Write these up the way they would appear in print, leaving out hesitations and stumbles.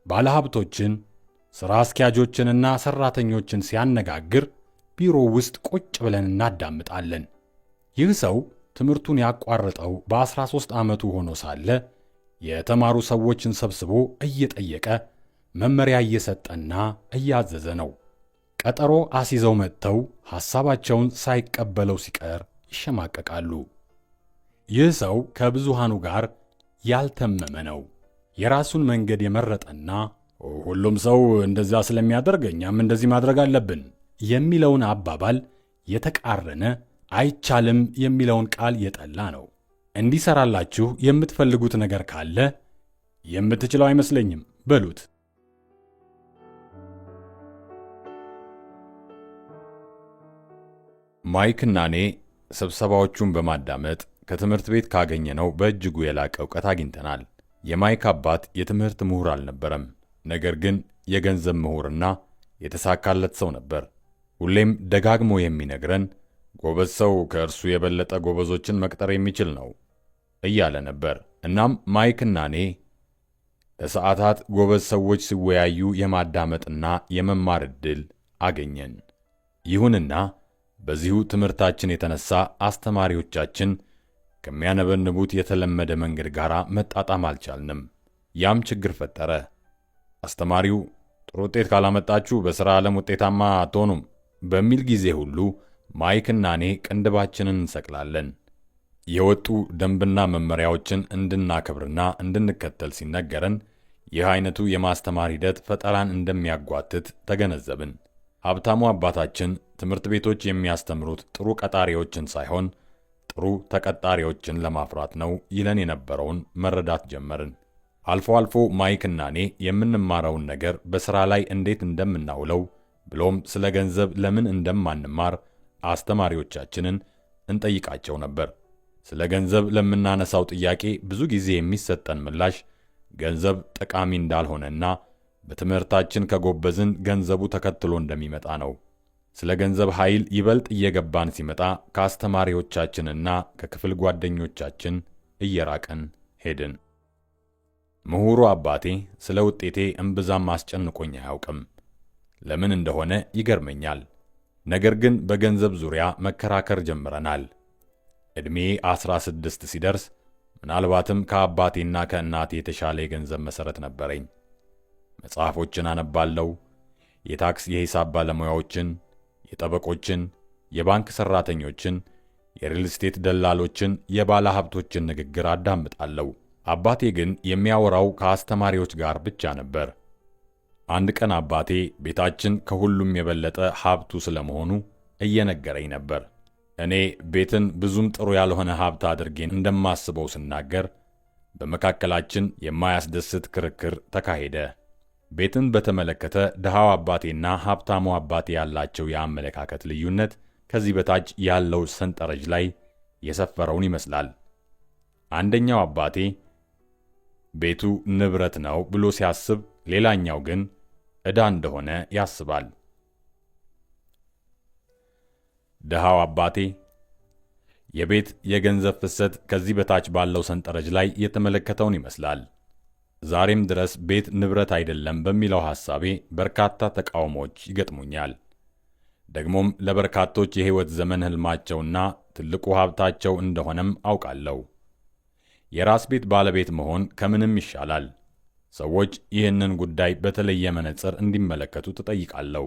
ባለሀብቶችን፣ ሥራ አስኪያጆችንና ሠራተኞችን ሲያነጋግር ቢሮ ውስጥ ቁጭ ብለን እናዳምጣለን። ይህ ሰው ትምህርቱን ያቋረጠው በ13 ዓመቱ ሆኖ ሳለ የተማሩ ሰዎችን ሰብስቦ እየጠየቀ መመሪያ እየሰጠና እያዘዘ ነው። ቀጠሮ አስይዘው መጥተው ሐሳባቸውን ሳይቀበለው ሲቀር ይሸማቀቃሉ። ይህ ሰው ከብዙሃኑ ጋር ያልተመመ ነው። የራሱን መንገድ የመረጠና ሁሉም ሰው እንደዛ ስለሚያደርግ እኛም እንደዚህ ማድረግ አለብን የሚለውን አባባል የተቃረነ፣ አይቻልም የሚለውን ቃል የጠላ ነው። እንዲሰራላችሁ የምትፈልጉት ነገር ካለ የምትችለው አይመስለኝም በሉት። ማይክና እኔ ስብሰባዎቹን በማዳመጥ ከትምህርት ቤት ካገኘነው በእጅጉ የላቀ እውቀት አግኝተናል። የማይክ አባት የትምህርት ምሁር አልነበረም። ነገር ግን የገንዘብ ምሁርና የተሳካለት ሰው ነበር። ሁሌም ደጋግሞ የሚነግረን ጎበዝ ሰው ከእርሱ የበለጠ ጎበዞችን መቅጠር የሚችል ነው እያለ ነበር። እናም ማይክና እኔ ለሰዓታት ጎበዝ ሰዎች ሲወያዩ የማዳመጥና የመማር ዕድል አገኘን። ይሁንና በዚሁ ትምህርታችን የተነሳ አስተማሪዎቻችን ከሚያነበንቡት የተለመደ መንገድ ጋር መጣጣም አልቻልንም። ያም ችግር ፈጠረ። አስተማሪው ጥሩ ውጤት ካላመጣችሁ በሥራ ዓለም ውጤታማ አትሆኑም በሚል ጊዜ ሁሉ ማይክና እኔ ቅንድባችንን እንሰቅላለን። የወጡ ደንብና መመሪያዎችን እንድናከብርና እንድንከተል ሲነገረን ይህ አይነቱ የማስተማር ሂደት ፈጠራን እንደሚያጓትት ተገነዘብን። ሀብታሙ አባታችን ትምህርት ቤቶች የሚያስተምሩት ጥሩ ቀጣሪዎችን ሳይሆን ጥሩ ተቀጣሪዎችን ለማፍራት ነው ይለን የነበረውን መረዳት ጀመርን። አልፎ አልፎ ማይክና እኔ የምንማረውን ነገር በሥራ ላይ እንዴት እንደምናውለው ብሎም ስለ ገንዘብ ለምን እንደማንማር አስተማሪዎቻችንን እንጠይቃቸው ነበር። ስለ ገንዘብ ለምናነሳው ጥያቄ ብዙ ጊዜ የሚሰጠን ምላሽ ገንዘብ ጠቃሚ እንዳልሆነና በትምህርታችን ከጎበዝን ገንዘቡ ተከትሎ እንደሚመጣ ነው። ስለ ገንዘብ ኃይል ይበልጥ እየገባን ሲመጣ ከአስተማሪዎቻችንና ከክፍል ጓደኞቻችን እየራቅን ሄድን። ምሁሩ አባቴ ስለ ውጤቴ እምብዛም አስጨንቆኝ አያውቅም። ለምን እንደሆነ ይገርመኛል። ነገር ግን በገንዘብ ዙሪያ መከራከር ጀምረናል። ዕድሜ 16 ሲደርስ ምናልባትም ከአባቴና ከእናቴ የተሻለ የገንዘብ መሠረት ነበረኝ። መጽሐፎችን አነባለሁ። የታክስ የሂሳብ ባለሙያዎችን፣ የጠበቆችን፣ የባንክ ሠራተኞችን፣ የሪል ስቴት ደላሎችን፣ የባለ ሀብቶችን ንግግር አዳምጣለሁ። አባቴ ግን የሚያወራው ከአስተማሪዎች ጋር ብቻ ነበር። አንድ ቀን አባቴ ቤታችን ከሁሉም የበለጠ ሀብቱ ስለመሆኑ እየነገረኝ ነበር። እኔ ቤትን ብዙም ጥሩ ያልሆነ ሀብት አድርጌ እንደማስበው ስናገር በመካከላችን የማያስደስት ክርክር ተካሄደ። ቤትን በተመለከተ ድሃው አባቴና ሀብታሙ አባቴ ያላቸው የአመለካከት ልዩነት ከዚህ በታች ያለው ሰንጠረዥ ላይ የሰፈረውን ይመስላል። አንደኛው አባቴ ቤቱ ንብረት ነው ብሎ ሲያስብ፣ ሌላኛው ግን ዕዳ እንደሆነ ያስባል። ድሃው አባቴ የቤት የገንዘብ ፍሰት ከዚህ በታች ባለው ሰንጠረዥ ላይ የተመለከተውን ይመስላል። ዛሬም ድረስ ቤት ንብረት አይደለም በሚለው ሐሳቤ በርካታ ተቃውሞዎች ይገጥሙኛል። ደግሞም ለበርካቶች የሕይወት ዘመን ሕልማቸውና ትልቁ ሀብታቸው እንደሆነም አውቃለሁ። የራስ ቤት ባለቤት መሆን ከምንም ይሻላል። ሰዎች ይህንን ጉዳይ በተለየ መነጽር እንዲመለከቱ ትጠይቃለሁ።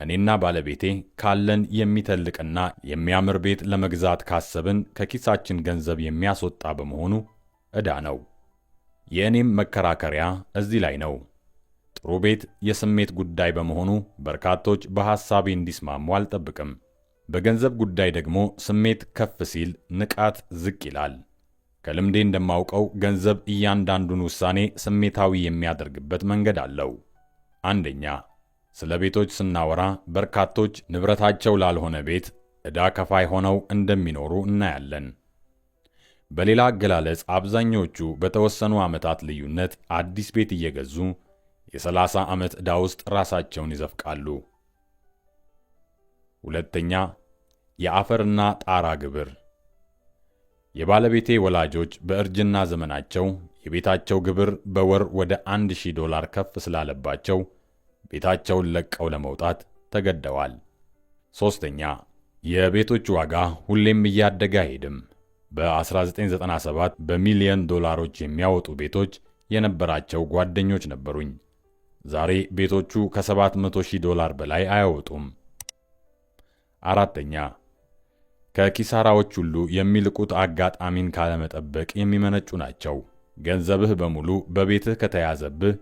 እኔና ባለቤቴ ካለን የሚተልቅና የሚያምር ቤት ለመግዛት ካሰብን ከኪሳችን ገንዘብ የሚያስወጣ በመሆኑ ዕዳ ነው። የእኔም መከራከሪያ እዚህ ላይ ነው። ጥሩ ቤት የስሜት ጉዳይ በመሆኑ በርካቶች በሐሳቤ እንዲስማሙ አልጠብቅም። በገንዘብ ጉዳይ ደግሞ ስሜት ከፍ ሲል ንቃት ዝቅ ይላል። ከልምዴ እንደማውቀው ገንዘብ እያንዳንዱን ውሳኔ ስሜታዊ የሚያደርግበት መንገድ አለው። አንደኛ፣ ስለ ቤቶች ስናወራ በርካቶች ንብረታቸው ላልሆነ ቤት ዕዳ ከፋይ ሆነው እንደሚኖሩ እናያለን። በሌላ አገላለጽ አብዛኞቹ በተወሰኑ ዓመታት ልዩነት አዲስ ቤት እየገዙ የ30 ዓመት ዕዳ ውስጥ ራሳቸውን ይዘፍቃሉ። ሁለተኛ፣ የአፈርና ጣራ ግብር። የባለቤቴ ወላጆች በእርጅና ዘመናቸው የቤታቸው ግብር በወር ወደ $1,000 ከፍ ስላለባቸው ቤታቸውን ለቀው ለመውጣት ተገደዋል። ሶስተኛ፣ የቤቶች ዋጋ ሁሌም እያደገ አይሄድም። በ1997 በሚሊዮን ዶላሮች የሚያወጡ ቤቶች የነበራቸው ጓደኞች ነበሩኝ። ዛሬ ቤቶቹ ከ$700,000 በላይ አያወጡም። አራተኛ፣ ከኪሳራዎች ሁሉ የሚልቁት አጋጣሚን ካለመጠበቅ የሚመነጩ ናቸው። ገንዘብህ በሙሉ በቤትህ ከተያዘብህ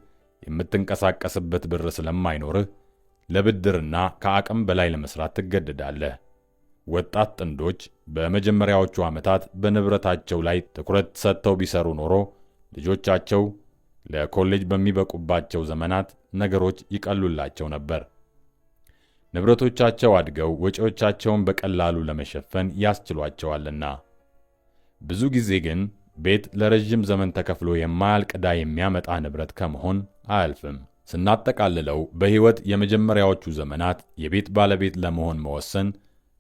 የምትንቀሳቀስበት ብር ስለማይኖርህ ለብድርና ከአቅም በላይ ለመስራት ትገደዳለህ። ወጣት ጥንዶች በመጀመሪያዎቹ ዓመታት በንብረታቸው ላይ ትኩረት ሰጥተው ቢሰሩ ኖሮ ልጆቻቸው ለኮሌጅ በሚበቁባቸው ዘመናት ነገሮች ይቀሉላቸው ነበር። ንብረቶቻቸው አድገው ወጪዎቻቸውን በቀላሉ ለመሸፈን ያስችሏቸዋልና። ብዙ ጊዜ ግን ቤት ለረዥም ዘመን ተከፍሎ የማያልቅ ዕዳ የሚያመጣ ንብረት ከመሆን አያልፍም። ስናጠቃልለው በሕይወት የመጀመሪያዎቹ ዘመናት የቤት ባለቤት ለመሆን መወሰን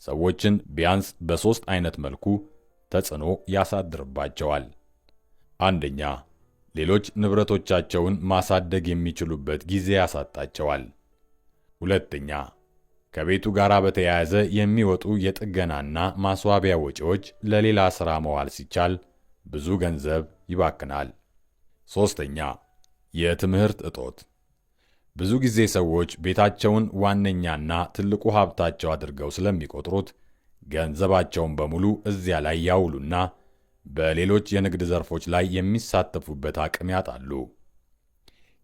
ሰዎችን ቢያንስ በሦስት አይነት መልኩ ተጽዕኖ ያሳድርባቸዋል። አንደኛ፣ ሌሎች ንብረቶቻቸውን ማሳደግ የሚችሉበት ጊዜ ያሳጣቸዋል። ሁለተኛ፣ ከቤቱ ጋር በተያያዘ የሚወጡ የጥገናና ማስዋቢያ ወጪዎች ለሌላ ሥራ መዋል ሲቻል ብዙ ገንዘብ ይባክናል። ሦስተኛ፣ የትምህርት እጦት። ብዙ ጊዜ ሰዎች ቤታቸውን ዋነኛና ትልቁ ሀብታቸው አድርገው ስለሚቆጥሩት ገንዘባቸውን በሙሉ እዚያ ላይ ያውሉና በሌሎች የንግድ ዘርፎች ላይ የሚሳተፉበት አቅም ያጣሉ።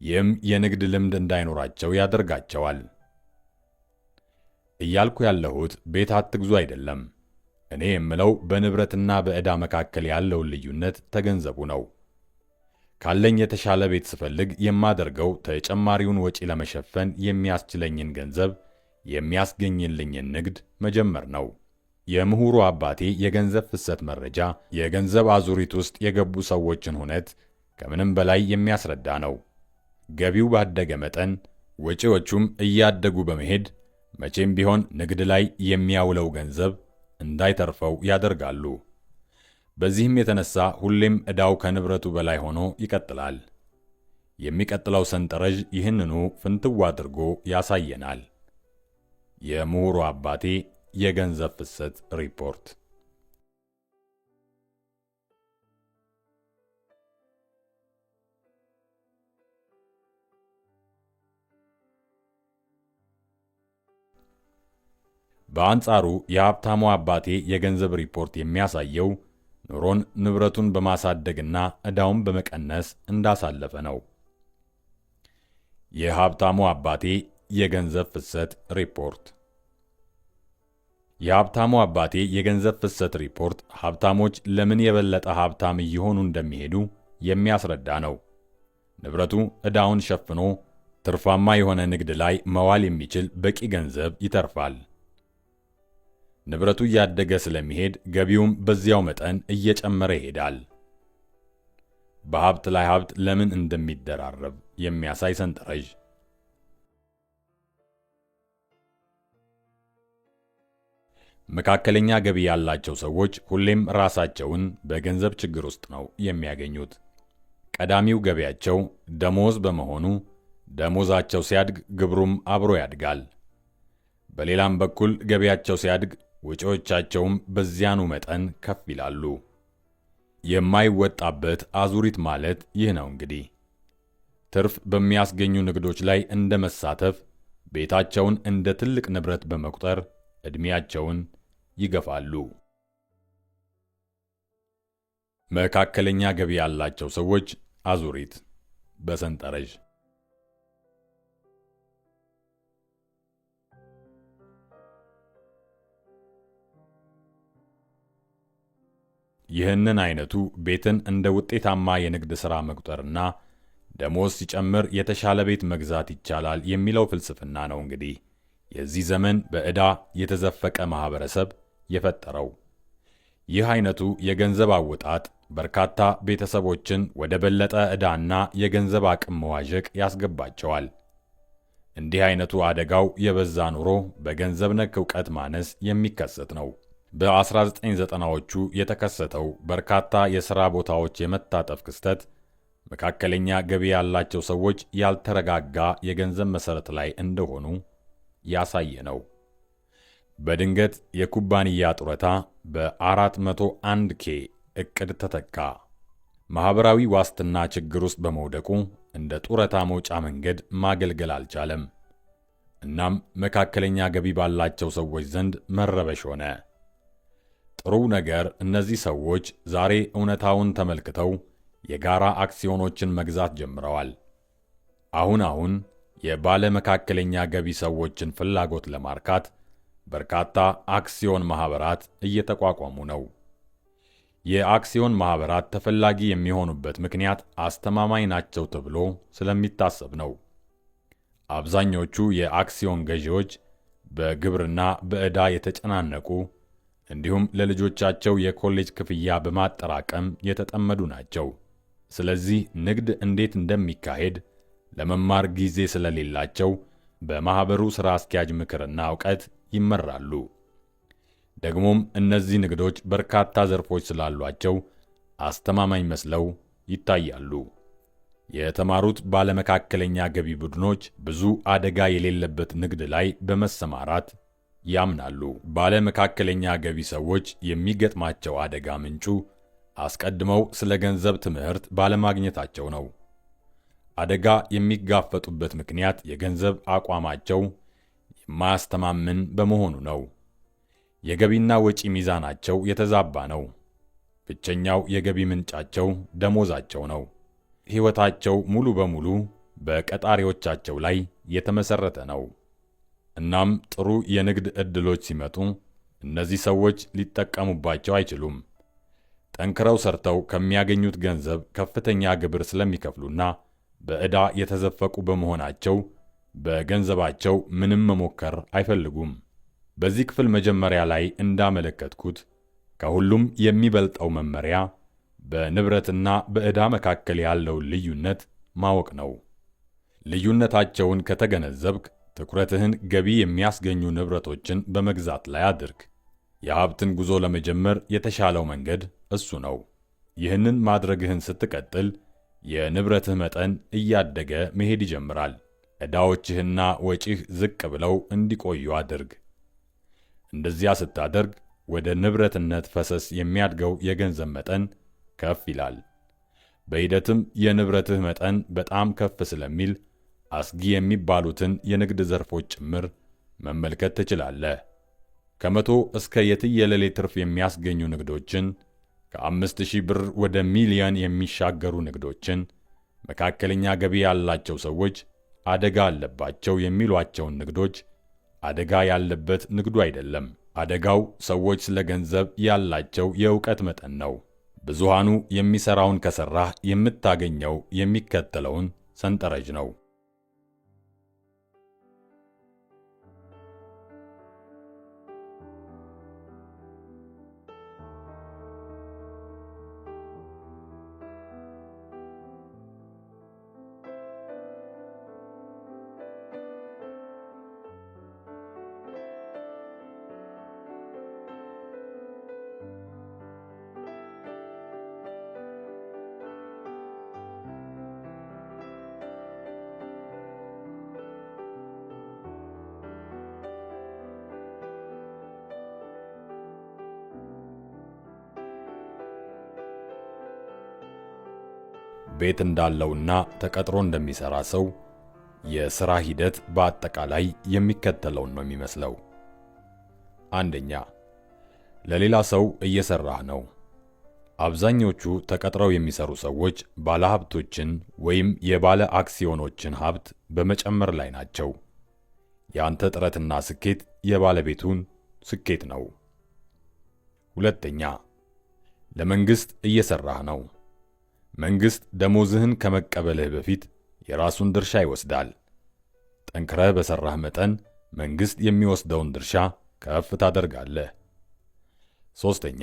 ይህም የንግድ ልምድ እንዳይኖራቸው ያደርጋቸዋል። እያልኩ ያለሁት ቤት አትግዙ አይደለም። እኔ የምለው በንብረትና በዕዳ መካከል ያለውን ልዩነት ተገንዘቡ ነው። ካለኝ የተሻለ ቤት ስፈልግ የማደርገው ተጨማሪውን ወጪ ለመሸፈን የሚያስችለኝን ገንዘብ የሚያስገኝልኝን ንግድ መጀመር ነው። የምሁሩ አባቴ የገንዘብ ፍሰት መረጃ የገንዘብ አዙሪት ውስጥ የገቡ ሰዎችን ሁነት ከምንም በላይ የሚያስረዳ ነው። ገቢው ባደገ መጠን ወጪዎቹም እያደጉ በመሄድ መቼም ቢሆን ንግድ ላይ የሚያውለው ገንዘብ እንዳይተርፈው ያደርጋሉ። በዚህም የተነሳ ሁሌም ዕዳው ከንብረቱ በላይ ሆኖ ይቀጥላል። የሚቀጥለው ሰንጠረዥ ይህንኑ ፍንትው አድርጎ ያሳየናል። የምሁሩ አባቴ የገንዘብ ፍሰት ሪፖርት። በአንጻሩ የሀብታሙ አባቴ የገንዘብ ሪፖርት የሚያሳየው ኑሮን ንብረቱን በማሳደግና ዕዳውን በመቀነስ እንዳሳለፈ ነው። የሀብታሙ አባቴ የገንዘብ ፍሰት ሪፖርት። የሀብታሙ አባቴ የገንዘብ ፍሰት ሪፖርት ሀብታሞች ለምን የበለጠ ሀብታም እየሆኑ እንደሚሄዱ የሚያስረዳ ነው። ንብረቱ ዕዳውን ሸፍኖ ትርፋማ የሆነ ንግድ ላይ መዋል የሚችል በቂ ገንዘብ ይተርፋል። ንብረቱ እያደገ ስለሚሄድ ገቢውም በዚያው መጠን እየጨመረ ይሄዳል። በሀብት ላይ ሀብት ለምን እንደሚደራረብ የሚያሳይ ሰንጠረዥ። መካከለኛ ገቢ ያላቸው ሰዎች ሁሌም ራሳቸውን በገንዘብ ችግር ውስጥ ነው የሚያገኙት። ቀዳሚው ገቢያቸው ደሞዝ በመሆኑ ደሞዛቸው ሲያድግ ግብሩም አብሮ ያድጋል። በሌላም በኩል ገቢያቸው ሲያድግ ወጪዎቻቸውም በዚያኑ መጠን ከፍ ይላሉ። የማይወጣበት አዙሪት ማለት ይህ ነው እንግዲህ። ትርፍ በሚያስገኙ ንግዶች ላይ እንደ መሳተፍ ቤታቸውን እንደ ትልቅ ንብረት በመቁጠር ዕድሜያቸውን ይገፋሉ። መካከለኛ ገቢ ያላቸው ሰዎች አዙሪት በሰንጠረዥ። ይህንን አይነቱ ቤትን እንደ ውጤታማ የንግድ ሥራ መቁጠርና ደሞዝ ሲጨምር የተሻለ ቤት መግዛት ይቻላል የሚለው ፍልስፍና ነው እንግዲህ የዚህ ዘመን በዕዳ የተዘፈቀ ማኅበረሰብ የፈጠረው። ይህ አይነቱ የገንዘብ አወጣጥ በርካታ ቤተሰቦችን ወደ በለጠ ዕዳና የገንዘብ አቅም መዋዠቅ ያስገባቸዋል። እንዲህ አይነቱ አደጋው የበዛ ኑሮ በገንዘብ ነክ ዕውቀት ማነስ የሚከሰት ነው። በ1990ዎቹ የተከሰተው በርካታ የሥራ ቦታዎች የመታጠፍ ክስተት መካከለኛ ገቢ ያላቸው ሰዎች ያልተረጋጋ የገንዘብ መሠረት ላይ እንደሆኑ ያሳየ ነው። በድንገት የኩባንያ ጡረታ በ401 K እቅድ ተተካ። ማኅበራዊ ዋስትና ችግር ውስጥ በመውደቁ እንደ ጡረታ መውጫ መንገድ ማገልገል አልቻለም። እናም መካከለኛ ገቢ ባላቸው ሰዎች ዘንድ መረበሽ ሆነ። ጥሩው ነገር እነዚህ ሰዎች ዛሬ እውነታውን ተመልክተው የጋራ አክሲዮኖችን መግዛት ጀምረዋል። አሁን አሁን የባለ መካከለኛ ገቢ ሰዎችን ፍላጎት ለማርካት በርካታ አክሲዮን ማኅበራት እየተቋቋሙ ነው። የአክሲዮን ማኅበራት ተፈላጊ የሚሆኑበት ምክንያት አስተማማኝ ናቸው ተብሎ ስለሚታሰብ ነው። አብዛኞቹ የአክሲዮን ገዢዎች በግብርና በዕዳ የተጨናነቁ እንዲሁም ለልጆቻቸው የኮሌጅ ክፍያ በማጠራቀም የተጠመዱ ናቸው። ስለዚህ ንግድ እንዴት እንደሚካሄድ ለመማር ጊዜ ስለሌላቸው በማኅበሩ ሥራ አስኪያጅ ምክርና እውቀት ይመራሉ። ደግሞም እነዚህ ንግዶች በርካታ ዘርፎች ስላሏቸው አስተማማኝ መስለው ይታያሉ። የተማሩት ባለመካከለኛ ገቢ ቡድኖች ብዙ አደጋ የሌለበት ንግድ ላይ በመሰማራት ያምናሉ። ባለመካከለኛ ገቢ ሰዎች የሚገጥማቸው አደጋ ምንጩ አስቀድመው ስለ ገንዘብ ትምህርት ባለማግኘታቸው ነው። አደጋ የሚጋፈጡበት ምክንያት የገንዘብ አቋማቸው የማያስተማምን በመሆኑ ነው። የገቢና ወጪ ሚዛናቸው የተዛባ ነው። ብቸኛው የገቢ ምንጫቸው ደሞዛቸው ነው። ሕይወታቸው ሙሉ በሙሉ በቀጣሪዎቻቸው ላይ የተመሰረተ ነው። እናም ጥሩ የንግድ ዕድሎች ሲመጡ እነዚህ ሰዎች ሊጠቀሙባቸው አይችሉም። ጠንክረው ሰርተው ከሚያገኙት ገንዘብ ከፍተኛ ግብር ስለሚከፍሉና በዕዳ የተዘፈቁ በመሆናቸው በገንዘባቸው ምንም መሞከር አይፈልጉም። በዚህ ክፍል መጀመሪያ ላይ እንዳመለከትኩት ከሁሉም የሚበልጠው መመሪያ በንብረትና በዕዳ መካከል ያለውን ልዩነት ማወቅ ነው። ልዩነታቸውን ከተገነዘብክ ትኩረትህን ገቢ የሚያስገኙ ንብረቶችን በመግዛት ላይ አድርግ። የሀብትን ጉዞ ለመጀመር የተሻለው መንገድ እሱ ነው። ይህንን ማድረግህን ስትቀጥል የንብረትህ መጠን እያደገ መሄድ ይጀምራል። ዕዳዎችህና ወጪህ ዝቅ ብለው እንዲቆዩ አድርግ። እንደዚያ ስታደርግ ወደ ንብረትነት ፈሰስ የሚያድገው የገንዘብ መጠን ከፍ ይላል። በሂደትም የንብረትህ መጠን በጣም ከፍ ስለሚል አስጊ የሚባሉትን የንግድ ዘርፎች ጭምር መመልከት ትችላለህ። ከ100 እስከ የትየለሌ ትርፍ የሚያስገኙ ንግዶችን፣ ከ5,000 ብር ወደ ሚሊዮን የሚሻገሩ ንግዶችን፣ መካከለኛ ገቢ ያላቸው ሰዎች አደጋ አለባቸው የሚሏቸውን ንግዶች አደጋ ያለበት ንግዱ አይደለም። አደጋው ሰዎች ስለ ገንዘብ ያላቸው የእውቀት መጠን ነው። ብዙሃኑ የሚሰራውን ከሰራህ የምታገኘው የሚከተለውን ሰንጠረዥ ነው። ቤት እንዳለውና ተቀጥሮ እንደሚሰራ ሰው የሥራ ሂደት በአጠቃላይ የሚከተለውን ነው የሚመስለው። አንደኛ፣ ለሌላ ሰው እየሰራህ ነው። አብዛኞቹ ተቀጥረው የሚሰሩ ሰዎች ባለሀብቶችን ወይም የባለ አክሲዮኖችን ሀብት በመጨመር ላይ ናቸው። የአንተ ጥረትና ስኬት የባለቤቱን ስኬት ነው። ሁለተኛ፣ ለመንግስት እየሰራህ ነው። መንግስት ደሞዝህን ከመቀበልህ በፊት የራሱን ድርሻ ይወስዳል። ጠንክረህ በሰራህ መጠን መንግስት የሚወስደውን ድርሻ ከፍ ታደርጋለህ። ሶስተኛ፣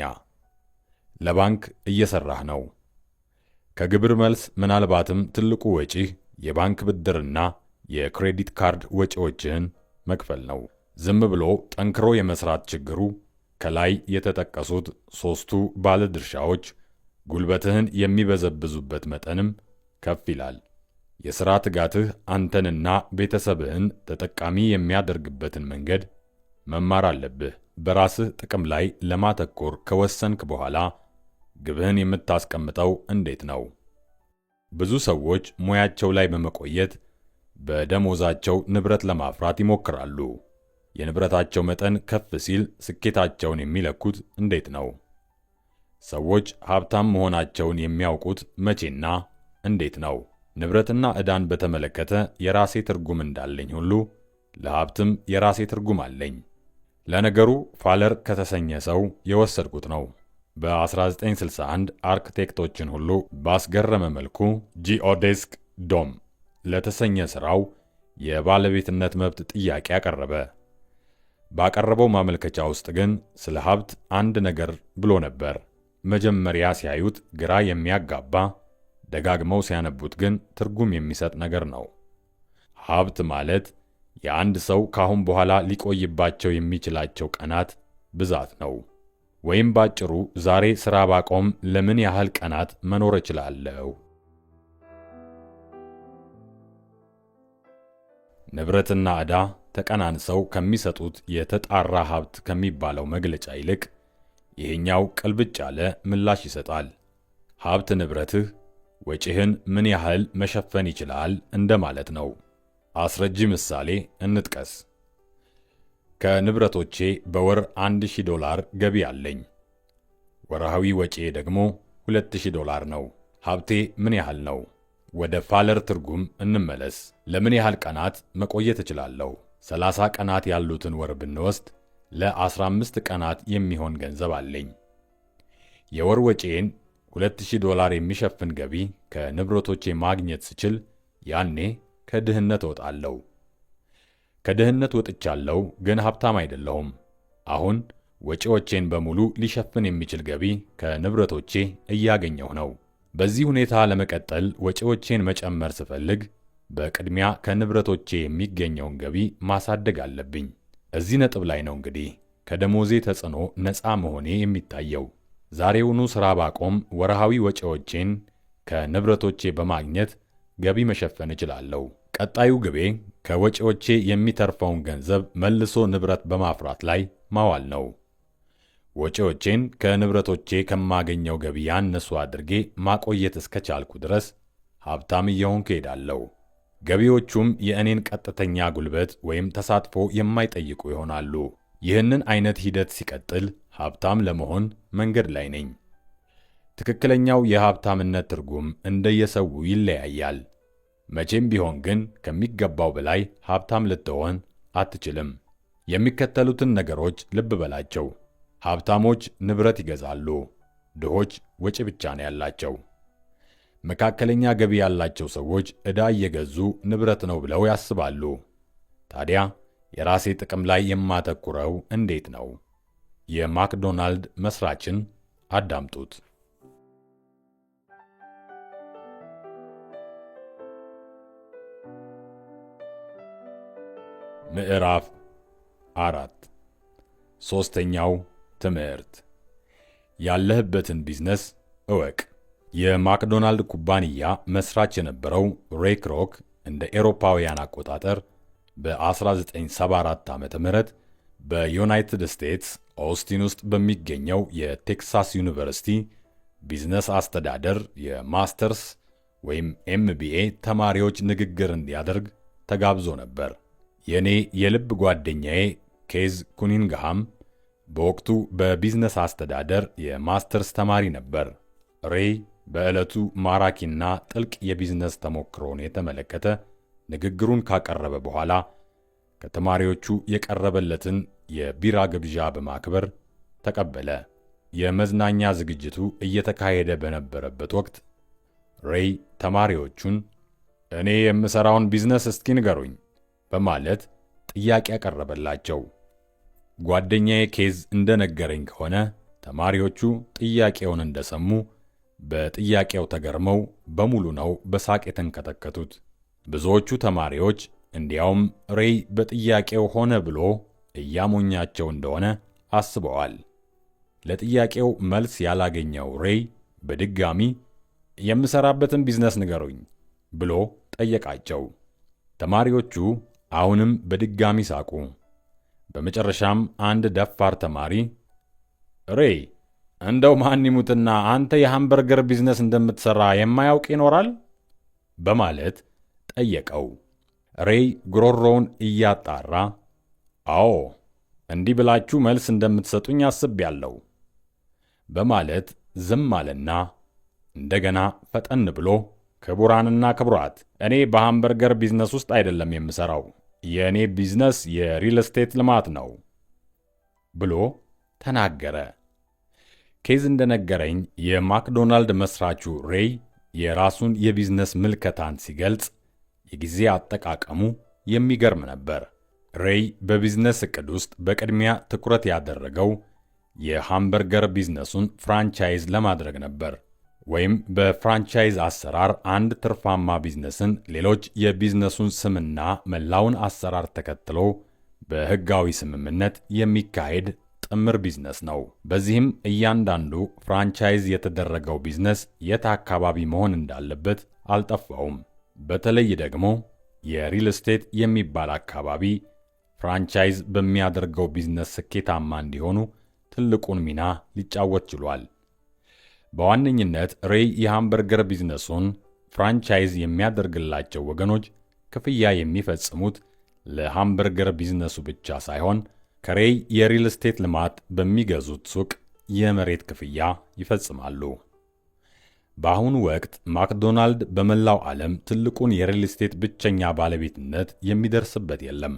ለባንክ እየሰራህ ነው። ከግብር መልስ ምናልባትም ትልቁ ወጪህ የባንክ ብድርና የ credit card ወጪዎችህን መክፈል ነው። ዝም ብሎ ጠንክሮ የመስራት ችግሩ ከላይ የተጠቀሱት ሦስቱ ባለድርሻዎች ጉልበትህን የሚበዘብዙበት መጠንም ከፍ ይላል። የሥራ ትጋትህ አንተንና ቤተሰብህን ተጠቃሚ የሚያደርግበትን መንገድ መማር አለብህ። በራስህ ጥቅም ላይ ለማተኮር ከወሰንክ በኋላ ግብህን የምታስቀምጠው እንዴት ነው? ብዙ ሰዎች ሙያቸው ላይ በመቆየት በደሞዛቸው ንብረት ለማፍራት ይሞክራሉ። የንብረታቸው መጠን ከፍ ሲል ስኬታቸውን የሚለኩት እንዴት ነው? ሰዎች ሀብታም መሆናቸውን የሚያውቁት መቼና እንዴት ነው? ንብረትና ዕዳን በተመለከተ የራሴ ትርጉም እንዳለኝ ሁሉ ለሀብትም የራሴ ትርጉም አለኝ። ለነገሩ ፋለር ከተሰኘ ሰው የወሰድኩት ነው። በ1961 አርክቴክቶችን ሁሉ ባስገረመ መልኩ Geodesic Dome ለተሰኘ ሥራው የባለቤትነት መብት ጥያቄ አቀረበ። ባቀረበው ማመልከቻ ውስጥ ግን ስለ ሀብት አንድ ነገር ብሎ ነበር። መጀመሪያ ሲያዩት ግራ የሚያጋባ፣ ደጋግመው ሲያነቡት ግን ትርጉም የሚሰጥ ነገር ነው። ሀብት ማለት የአንድ ሰው ካሁን በኋላ ሊቆይባቸው የሚችላቸው ቀናት ብዛት ነው። ወይም ባጭሩ ዛሬ ሥራ ባቆም ለምን ያህል ቀናት መኖር እችላለሁ? ንብረትና ዕዳ ተቀናንሰው ከሚሰጡት የተጣራ ሀብት ከሚባለው መግለጫ ይልቅ ይሄኛው ቅልብጭ ያለ ምላሽ ይሰጣል። ሀብት ንብረትህ ወጪህን ምን ያህል መሸፈን ይችላል እንደማለት ነው። አስረጂ ምሳሌ እንጥቀስ። ከንብረቶቼ በወር $1000 ገቢ አለኝ። ወርሃዊ ወጪዬ ደግሞ $2000 ነው። ሀብቴ ምን ያህል ነው? ወደ ፋለር ትርጉም እንመለስ። ለምን ያህል ቀናት መቆየት እችላለሁ? 30 ቀናት ያሉትን ወር ብንወስድ ለ15 ቀናት የሚሆን ገንዘብ አለኝ። የወር ወጪዬን $2000 የሚሸፍን ገቢ ከንብረቶቼ ማግኘት ስችል ያኔ ከድህነት እወጣለሁ። ከድህነት ወጥቻለሁ፣ ግን ሀብታም አይደለሁም። አሁን ወጪዎቼን በሙሉ ሊሸፍን የሚችል ገቢ ከንብረቶቼ እያገኘሁ ነው። በዚህ ሁኔታ ለመቀጠል ወጪዎቼን መጨመር ስፈልግ በቅድሚያ ከንብረቶቼ የሚገኘውን ገቢ ማሳደግ አለብኝ። እዚህ ነጥብ ላይ ነው እንግዲህ ከደሞዜ ተጽዕኖ ነፃ መሆኔ የሚታየው። ዛሬውኑ ሥራ ባቆም ወርሃዊ ወጪዎቼን ከንብረቶቼ በማግኘት ገቢ መሸፈን እችላለሁ። ቀጣዩ ግቤ ከወጪዎቼ የሚተርፈውን ገንዘብ መልሶ ንብረት በማፍራት ላይ ማዋል ነው። ወጪዎቼን ከንብረቶቼ ከማገኘው ገቢ ያነሱ አድርጌ ማቆየት እስከቻልኩ ድረስ ሀብታም እየሆንኩ እሄዳለሁ። ገቢዎቹም የእኔን ቀጥተኛ ጉልበት ወይም ተሳትፎ የማይጠይቁ ይሆናሉ። ይህንን አይነት ሂደት ሲቀጥል ሀብታም ለመሆን መንገድ ላይ ነኝ። ትክክለኛው የሀብታምነት ትርጉም እንደየሰው ይለያያል። መቼም ቢሆን ግን ከሚገባው በላይ ሀብታም ልትሆን አትችልም። የሚከተሉትን ነገሮች ልብ በላቸው። ሀብታሞች ንብረት ይገዛሉ፣ ድሆች ወጪ ብቻ ነው ያላቸው። መካከለኛ ገቢ ያላቸው ሰዎች ዕዳ እየገዙ ንብረት ነው ብለው ያስባሉ። ታዲያ የራሴ ጥቅም ላይ የማተኩረው እንዴት ነው? የማክዶናልድ መስራችን አዳምጡት። ምዕራፍ 4፣ ሶስተኛው ትምህርት፣ ያለህበትን ቢዝነስ እወቅ። የማክዶናልድ ኩባንያ መስራች የነበረው ሬይ ክሮክ እንደ ኤሮፓውያን አቆጣጠር በ1974 ዓ.ም በዩናይትድ ስቴትስ ኦስቲን ውስጥ በሚገኘው የቴክሳስ ዩኒቨርሲቲ ቢዝነስ አስተዳደር የማስተርስ ወይም MBA ተማሪዎች ንግግር እንዲያደርግ ተጋብዞ ነበር። የኔ የልብ ጓደኛዬ ኬዝ ኩኒንግሃም በወቅቱ በቢዝነስ አስተዳደር የማስተርስ ተማሪ ነበር። ሬይ በዕለቱ ማራኪና ጥልቅ የቢዝነስ ተሞክሮን የተመለከተ ንግግሩን ካቀረበ በኋላ ከተማሪዎቹ የቀረበለትን የቢራ ግብዣ በማክበር ተቀበለ። የመዝናኛ ዝግጅቱ እየተካሄደ በነበረበት ወቅት ሬይ ተማሪዎቹን እኔ የምሠራውን ቢዝነስ እስኪ ንገሩኝ በማለት ጥያቄ ያቀረበላቸው። ጓደኛዬ ኬዝ እንደነገረኝ ከሆነ ተማሪዎቹ ጥያቄውን እንደሰሙ በጥያቄው ተገርመው በሙሉ ነው በሳቅ የተንከተከቱት። ብዙዎቹ ተማሪዎች እንዲያውም ሬይ በጥያቄው ሆነ ብሎ እያሞኛቸው እንደሆነ አስበዋል። ለጥያቄው መልስ ያላገኘው ሬይ በድጋሚ የምሰራበትን ቢዝነስ ንገሩኝ ብሎ ጠየቃቸው። ተማሪዎቹ አሁንም በድጋሚ ሳቁ። በመጨረሻም አንድ ደፋር ተማሪ "ሬይ፣ እንደው ማን ይሙትና አንተ የሃምበርገር ቢዝነስ እንደምትሠራ የማያውቅ ይኖራል?" በማለት ጠየቀው። ሬይ ጉሮሮውን እያጣራ "አዎ፣ እንዲህ ብላችሁ መልስ እንደምትሰጡኝ አስቤያለሁ" በማለት ዝም አለና እንደገና ፈጠን ብሎ "ክቡራንና ክቡራት፣ እኔ በሃምበርገር ቢዝነስ ውስጥ አይደለም የምሠራው። የእኔ ቢዝነስ የሪል ስቴት ልማት ነው" ብሎ ተናገረ። ኬዝ እንደነገረኝ የማክዶናልድ መስራቹ ሬይ የራሱን የቢዝነስ ምልከታን ሲገልጽ የጊዜ አጠቃቀሙ የሚገርም ነበር። ሬይ በቢዝነስ እቅድ ውስጥ በቅድሚያ ትኩረት ያደረገው የሃምበርገር ቢዝነሱን franchise ለማድረግ ነበር። ወይም በ franchise አሰራር አንድ ትርፋማ ቢዝነስን ሌሎች የቢዝነሱን ስምና መላውን አሰራር ተከትሎ በሕጋዊ ስምምነት የሚካሄድ ጥምር ቢዝነስ ነው። በዚህም እያንዳንዱ franchise የተደረገው ቢዝነስ የት አካባቢ መሆን እንዳለበት አልጠፋውም። በተለይ ደግሞ የሪል ስቴት የሚባል አካባቢ franchise በሚያደርገው ቢዝነስ ስኬታማ እንዲሆኑ ትልቁን ሚና ሊጫወት ችሏል። በዋነኝነት ሬይ የሃምበርገር ቢዝነሱን franchise የሚያደርግላቸው ወገኖች ክፍያ የሚፈጽሙት ለሃምበርገር ቢዝነሱ ብቻ ሳይሆን ከሬይ የሪል ስቴት ልማት በሚገዙት ሱቅ የመሬት ክፍያ ይፈጽማሉ። በአሁኑ ወቅት ማክዶናልድ በመላው ዓለም ትልቁን የሪል ስቴት ብቸኛ ባለቤትነት የሚደርስበት የለም።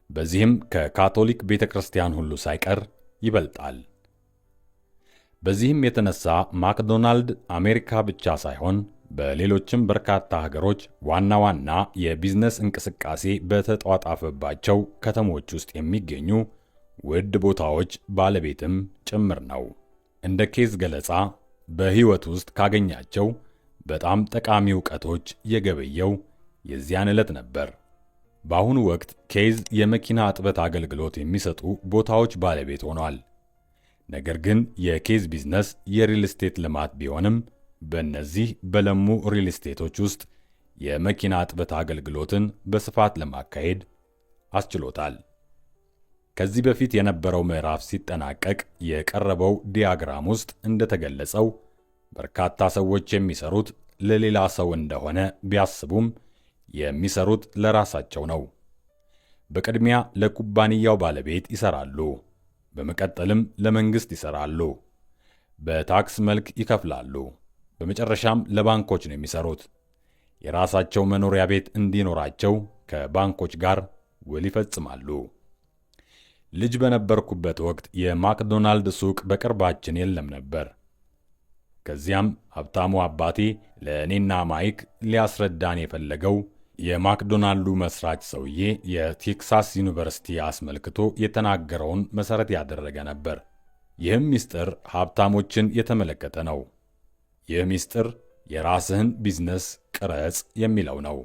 በዚህም ከካቶሊክ ቤተ ክርስቲያን ሁሉ ሳይቀር ይበልጣል። በዚህም የተነሳ ማክዶናልድ አሜሪካ ብቻ ሳይሆን በሌሎችም በርካታ ሀገሮች ዋና ዋና የቢዝነስ እንቅስቃሴ በተጧጣፈባቸው ከተሞች ውስጥ የሚገኙ ውድ ቦታዎች ባለቤትም ጭምር ነው። እንደ ኬዝ ገለጻ በሕይወት ውስጥ ካገኛቸው በጣም ጠቃሚ እውቀቶች የገበየው የዚያን ዕለት ነበር። በአሁኑ ወቅት ኬዝ የመኪና እጥበት አገልግሎት የሚሰጡ ቦታዎች ባለቤት ሆኗል። ነገር ግን የኬዝ ቢዝነስ የሪል ስቴት ልማት ቢሆንም በእነዚህ በለሙ ሪል ስቴቶች ውስጥ የመኪና እጥበት አገልግሎትን በስፋት ለማካሄድ አስችሎታል። ከዚህ በፊት የነበረው ምዕራፍ ሲጠናቀቅ የቀረበው ዲያግራም ውስጥ እንደተገለጸው በርካታ ሰዎች የሚሰሩት ለሌላ ሰው እንደሆነ ቢያስቡም የሚሰሩት ለራሳቸው ነው። በቅድሚያ ለኩባንያው ባለቤት ይሰራሉ። በመቀጠልም ለመንግስት ይሰራሉ። በታክስ መልክ ይከፍላሉ። በመጨረሻም ለባንኮች ነው የሚሰሩት። የራሳቸው መኖሪያ ቤት እንዲኖራቸው ከባንኮች ጋር ውል ይፈጽማሉ። ልጅ በነበርኩበት ወቅት የማክዶናልድ ሱቅ በቅርባችን የለም ነበር። ከዚያም ሀብታሙ አባቴ ለእኔና ማይክ ሊያስረዳን የፈለገው የማክዶናልዱ መስራች ሰውዬ የቴክሳስ ዩኒቨርሲቲ አስመልክቶ የተናገረውን መሠረት ያደረገ ነበር። ይህም ምስጢር ሀብታሞችን የተመለከተ ነው። ይህ ምስጢር የራስህን ቢዝነስ ቅረጽ የሚለው ነው።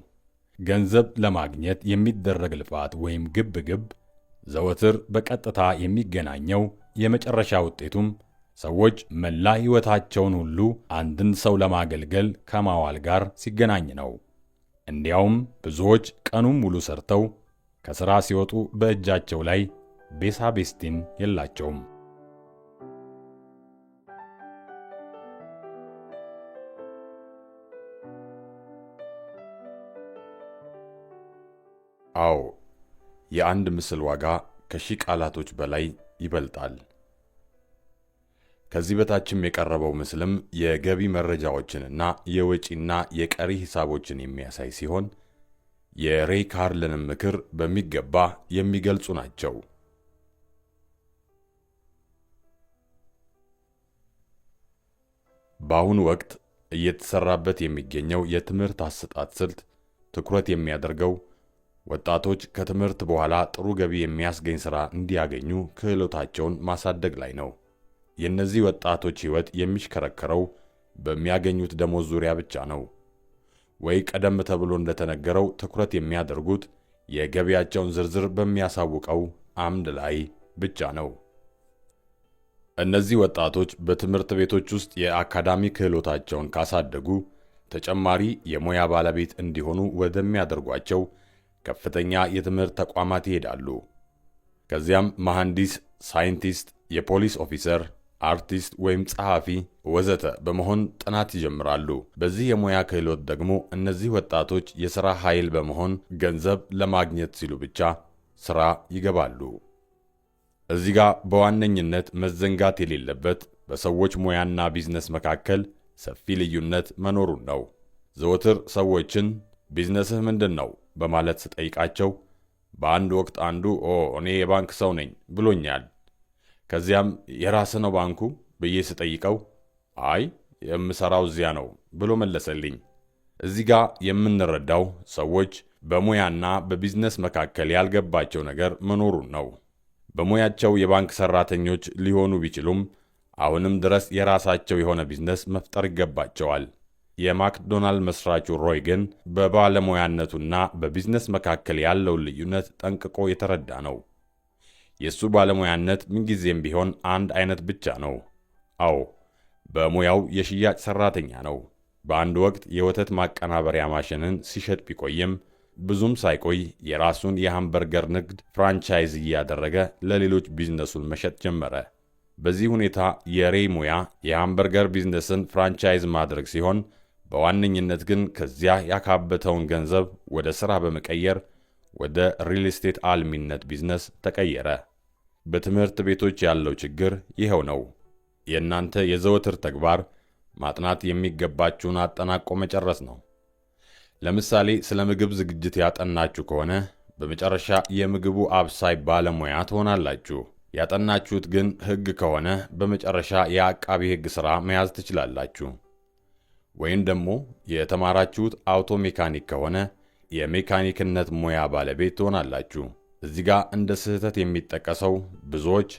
ገንዘብ ለማግኘት የሚደረግ ልፋት ወይም ግብ ግብ ዘወትር በቀጥታ የሚገናኘው የመጨረሻ ውጤቱም ሰዎች መላ ሕይወታቸውን ሁሉ አንድን ሰው ለማገልገል ከማዋል ጋር ሲገናኝ ነው። እንዲያውም ብዙዎች ቀኑን ሙሉ ሰርተው ከሥራ ሲወጡ በእጃቸው ላይ ቤሳቤስቲን የላቸውም። አዎ፣ የአንድ ምስል ዋጋ ከሺህ ቃላቶች በላይ ይበልጣል። ከዚህ በታችም የቀረበው ምስልም የገቢ መረጃዎችንና የወጪና የቀሪ ሂሳቦችን የሚያሳይ ሲሆን የሬይ ካርልንም ምክር በሚገባ የሚገልጹ ናቸው። በአሁኑ ወቅት እየተሰራበት የሚገኘው የትምህርት አሰጣጥ ስልት ትኩረት የሚያደርገው ወጣቶች ከትምህርት በኋላ ጥሩ ገቢ የሚያስገኝ ሥራ እንዲያገኙ ክህሎታቸውን ማሳደግ ላይ ነው። የእነዚህ ወጣቶች ሕይወት የሚሽከረከረው በሚያገኙት ደሞዝ ዙሪያ ብቻ ነው። ወይ ቀደም ተብሎ እንደተነገረው ትኩረት የሚያደርጉት የገቢያቸውን ዝርዝር በሚያሳውቀው አምድ ላይ ብቻ ነው። እነዚህ ወጣቶች በትምህርት ቤቶች ውስጥ የአካዳሚ ክህሎታቸውን ካሳደጉ ተጨማሪ የሙያ ባለቤት እንዲሆኑ ወደሚያደርጓቸው ከፍተኛ የትምህርት ተቋማት ይሄዳሉ። ከዚያም መሐንዲስ፣ ሳይንቲስት፣ የፖሊስ officer፣ አርቲስት ወይም ጸሐፊ ወዘተ በመሆን ጥናት ይጀምራሉ። በዚህ የሙያ ክህሎት ደግሞ እነዚህ ወጣቶች የሥራ ኃይል በመሆን ገንዘብ ለማግኘት ሲሉ ብቻ ሥራ ይገባሉ። እዚህ ጋር በዋነኝነት መዘንጋት የሌለበት በሰዎች ሙያና ቢዝነስ መካከል ሰፊ ልዩነት መኖሩን ነው። ዘወትር ሰዎችን ቢዝነስህ ምንድን ነው በማለት ስጠይቃቸው በአንድ ወቅት አንዱ "ኦ፣ እኔ የባንክ ሰው ነኝ" ብሎኛል። ከዚያም "የራስህ ነው ባንኩ?" ብዬ ስጠይቀው "አይ፣ የምሰራው እዚያ ነው" ብሎ መለሰልኝ። እዚህ ጋር የምንረዳው ሰዎች በሙያና በቢዝነስ መካከል ያልገባቸው ነገር መኖሩን ነው። በሙያቸው የባንክ ሰራተኞች ሊሆኑ ቢችሉም አሁንም ድረስ የራሳቸው የሆነ ቢዝነስ መፍጠር ይገባቸዋል። የማክዶናልድ መስራቹ ሮይ ግን በባለሙያነቱና በቢዝነስ መካከል ያለውን ልዩነት ጠንቅቆ የተረዳ ነው። የእሱ ባለሙያነት ምንጊዜም ቢሆን አንድ አይነት ብቻ ነው። አዎ፣ በሙያው የሽያጭ ሰራተኛ ነው። በአንድ ወቅት የወተት ማቀናበሪያ ማሽንን ሲሸጥ ቢቆይም ብዙም ሳይቆይ የራሱን የሃምበርገር ንግድ franchise እያደረገ ለሌሎች ቢዝነሱን መሸጥ ጀመረ። በዚህ ሁኔታ የሬይ ሙያ የሃምበርገር ቢዝነስን franchise ማድረግ ሲሆን በዋነኝነት ግን ከዚያ ያካበተውን ገንዘብ ወደ ሥራ በመቀየር ወደ ሪል ስቴት አልሚነት ቢዝነስ ተቀየረ። በትምህርት ቤቶች ያለው ችግር ይኸው ነው። የእናንተ የዘወትር ተግባር ማጥናት የሚገባችሁን አጠናቆ መጨረስ ነው። ለምሳሌ ስለ ምግብ ዝግጅት ያጠናችሁ ከሆነ በመጨረሻ የምግቡ አብሳይ ባለሙያ ትሆናላችሁ። ያጠናችሁት ግን ሕግ ከሆነ በመጨረሻ የአቃቢ ሕግ ሥራ መያዝ ትችላላችሁ። ወይም ደግሞ የተማራችሁት auto mechanic ከሆነ የሜካኒክነት ሙያ ባለቤት ትሆናላችሁ። እዚህ ጋር እንደ ስህተት የሚጠቀሰው ብዙዎች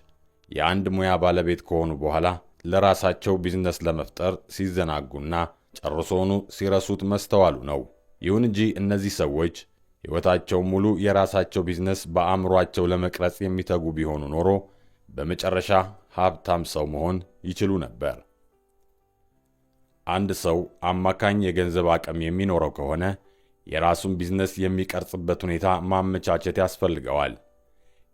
የአንድ ሙያ ባለቤት ከሆኑ በኋላ ለራሳቸው ቢዝነስ ለመፍጠር ሲዘናጉና ጨርሶውኑ ሲረሱት መስተዋሉ ነው። ይሁን እንጂ እነዚህ ሰዎች ሕይወታቸው ሙሉ የራሳቸው ቢዝነስ በአእምሯቸው ለመቅረጽ የሚተጉ ቢሆኑ ኖሮ በመጨረሻ ሀብታም ሰው መሆን ይችሉ ነበር። አንድ ሰው አማካኝ የገንዘብ አቅም የሚኖረው ከሆነ የራሱን ቢዝነስ የሚቀርጽበት ሁኔታ ማመቻቸት ያስፈልገዋል።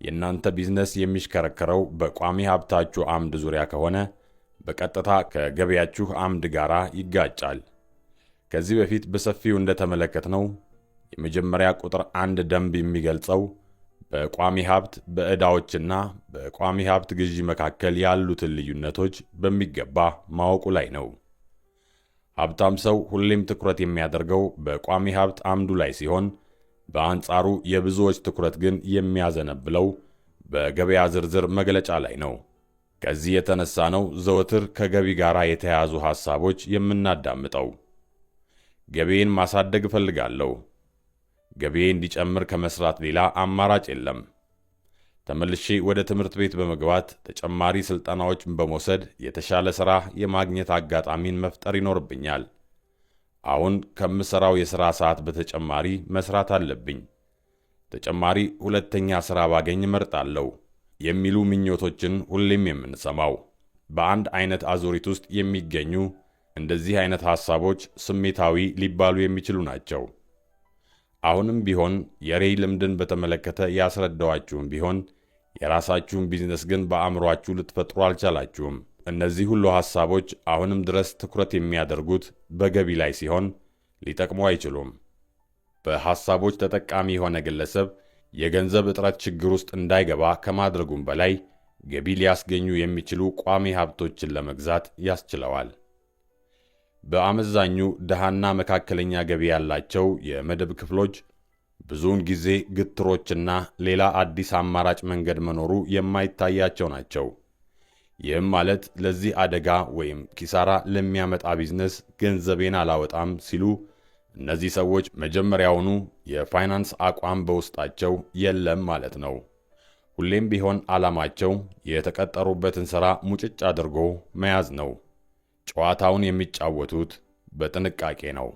የእናንተ ቢዝነስ የሚሽከረከረው በቋሚ ሀብታችሁ አምድ ዙሪያ ከሆነ በቀጥታ ከገቢያችሁ አምድ ጋር ይጋጫል። ከዚህ በፊት በሰፊው እንደተመለከትነው የመጀመሪያ ቁጥር አንድ ደንብ የሚገልጸው በቋሚ ሀብት፣ በዕዳዎችና በቋሚ ሀብት ግዢ መካከል ያሉትን ልዩነቶች በሚገባ ማወቁ ላይ ነው። ሀብታም ሰው ሁሌም ትኩረት የሚያደርገው በቋሚ ሀብት አምዱ ላይ ሲሆን፣ በአንጻሩ የብዙዎች ትኩረት ግን የሚያዘነብለው በገበያ ዝርዝር መግለጫ ላይ ነው። ከዚህ የተነሳ ነው ዘወትር ከገቢ ጋር የተያያዙ ሐሳቦች የምናዳምጠው። ገቢዬን ማሳደግ እፈልጋለሁ። ገቢዬ እንዲጨምር ከመስራት ሌላ አማራጭ የለም። ተመልሼ ወደ ትምህርት ቤት በመግባት ተጨማሪ ስልጠናዎችን በመውሰድ የተሻለ ሥራ የማግኘት አጋጣሚን መፍጠር ይኖርብኛል። አሁን ከምሠራው የሥራ ሰዓት በተጨማሪ መስራት አለብኝ። ተጨማሪ ሁለተኛ ሥራ ባገኝ እመርጣለሁ የሚሉ ምኞቶችን ሁሌም የምንሰማው በአንድ አይነት አዙሪት ውስጥ የሚገኙ እንደዚህ አይነት ሐሳቦች ስሜታዊ ሊባሉ የሚችሉ ናቸው። አሁንም ቢሆን የሬይ ልምድን በተመለከተ ያስረዳኋችሁም ቢሆን የራሳችሁን ቢዝነስ ግን በአእምሯችሁ ልትፈጥሩ አልቻላችሁም። እነዚህ ሁሉ ሐሳቦች አሁንም ድረስ ትኩረት የሚያደርጉት በገቢ ላይ ሲሆን ሊጠቅሙ አይችሉም። በሐሳቦች ተጠቃሚ የሆነ ግለሰብ የገንዘብ እጥረት ችግር ውስጥ እንዳይገባ ከማድረጉም በላይ ገቢ ሊያስገኙ የሚችሉ ቋሚ ሀብቶችን ለመግዛት ያስችለዋል። በአመዛኙ ድሃና መካከለኛ ገቢ ያላቸው የመደብ ክፍሎች ብዙውን ጊዜ ግትሮችና ሌላ አዲስ አማራጭ መንገድ መኖሩ የማይታያቸው ናቸው። ይህም ማለት ለዚህ አደጋ ወይም ኪሳራ ለሚያመጣ ቢዝነስ ገንዘቤን አላወጣም ሲሉ እነዚህ ሰዎች መጀመሪያውኑ የፋይናንስ አቋም በውስጣቸው የለም ማለት ነው። ሁሌም ቢሆን ዓላማቸው የተቀጠሩበትን ሥራ ሙጭጭ አድርጎ መያዝ ነው። ጨዋታውን የሚጫወቱት በጥንቃቄ ነው።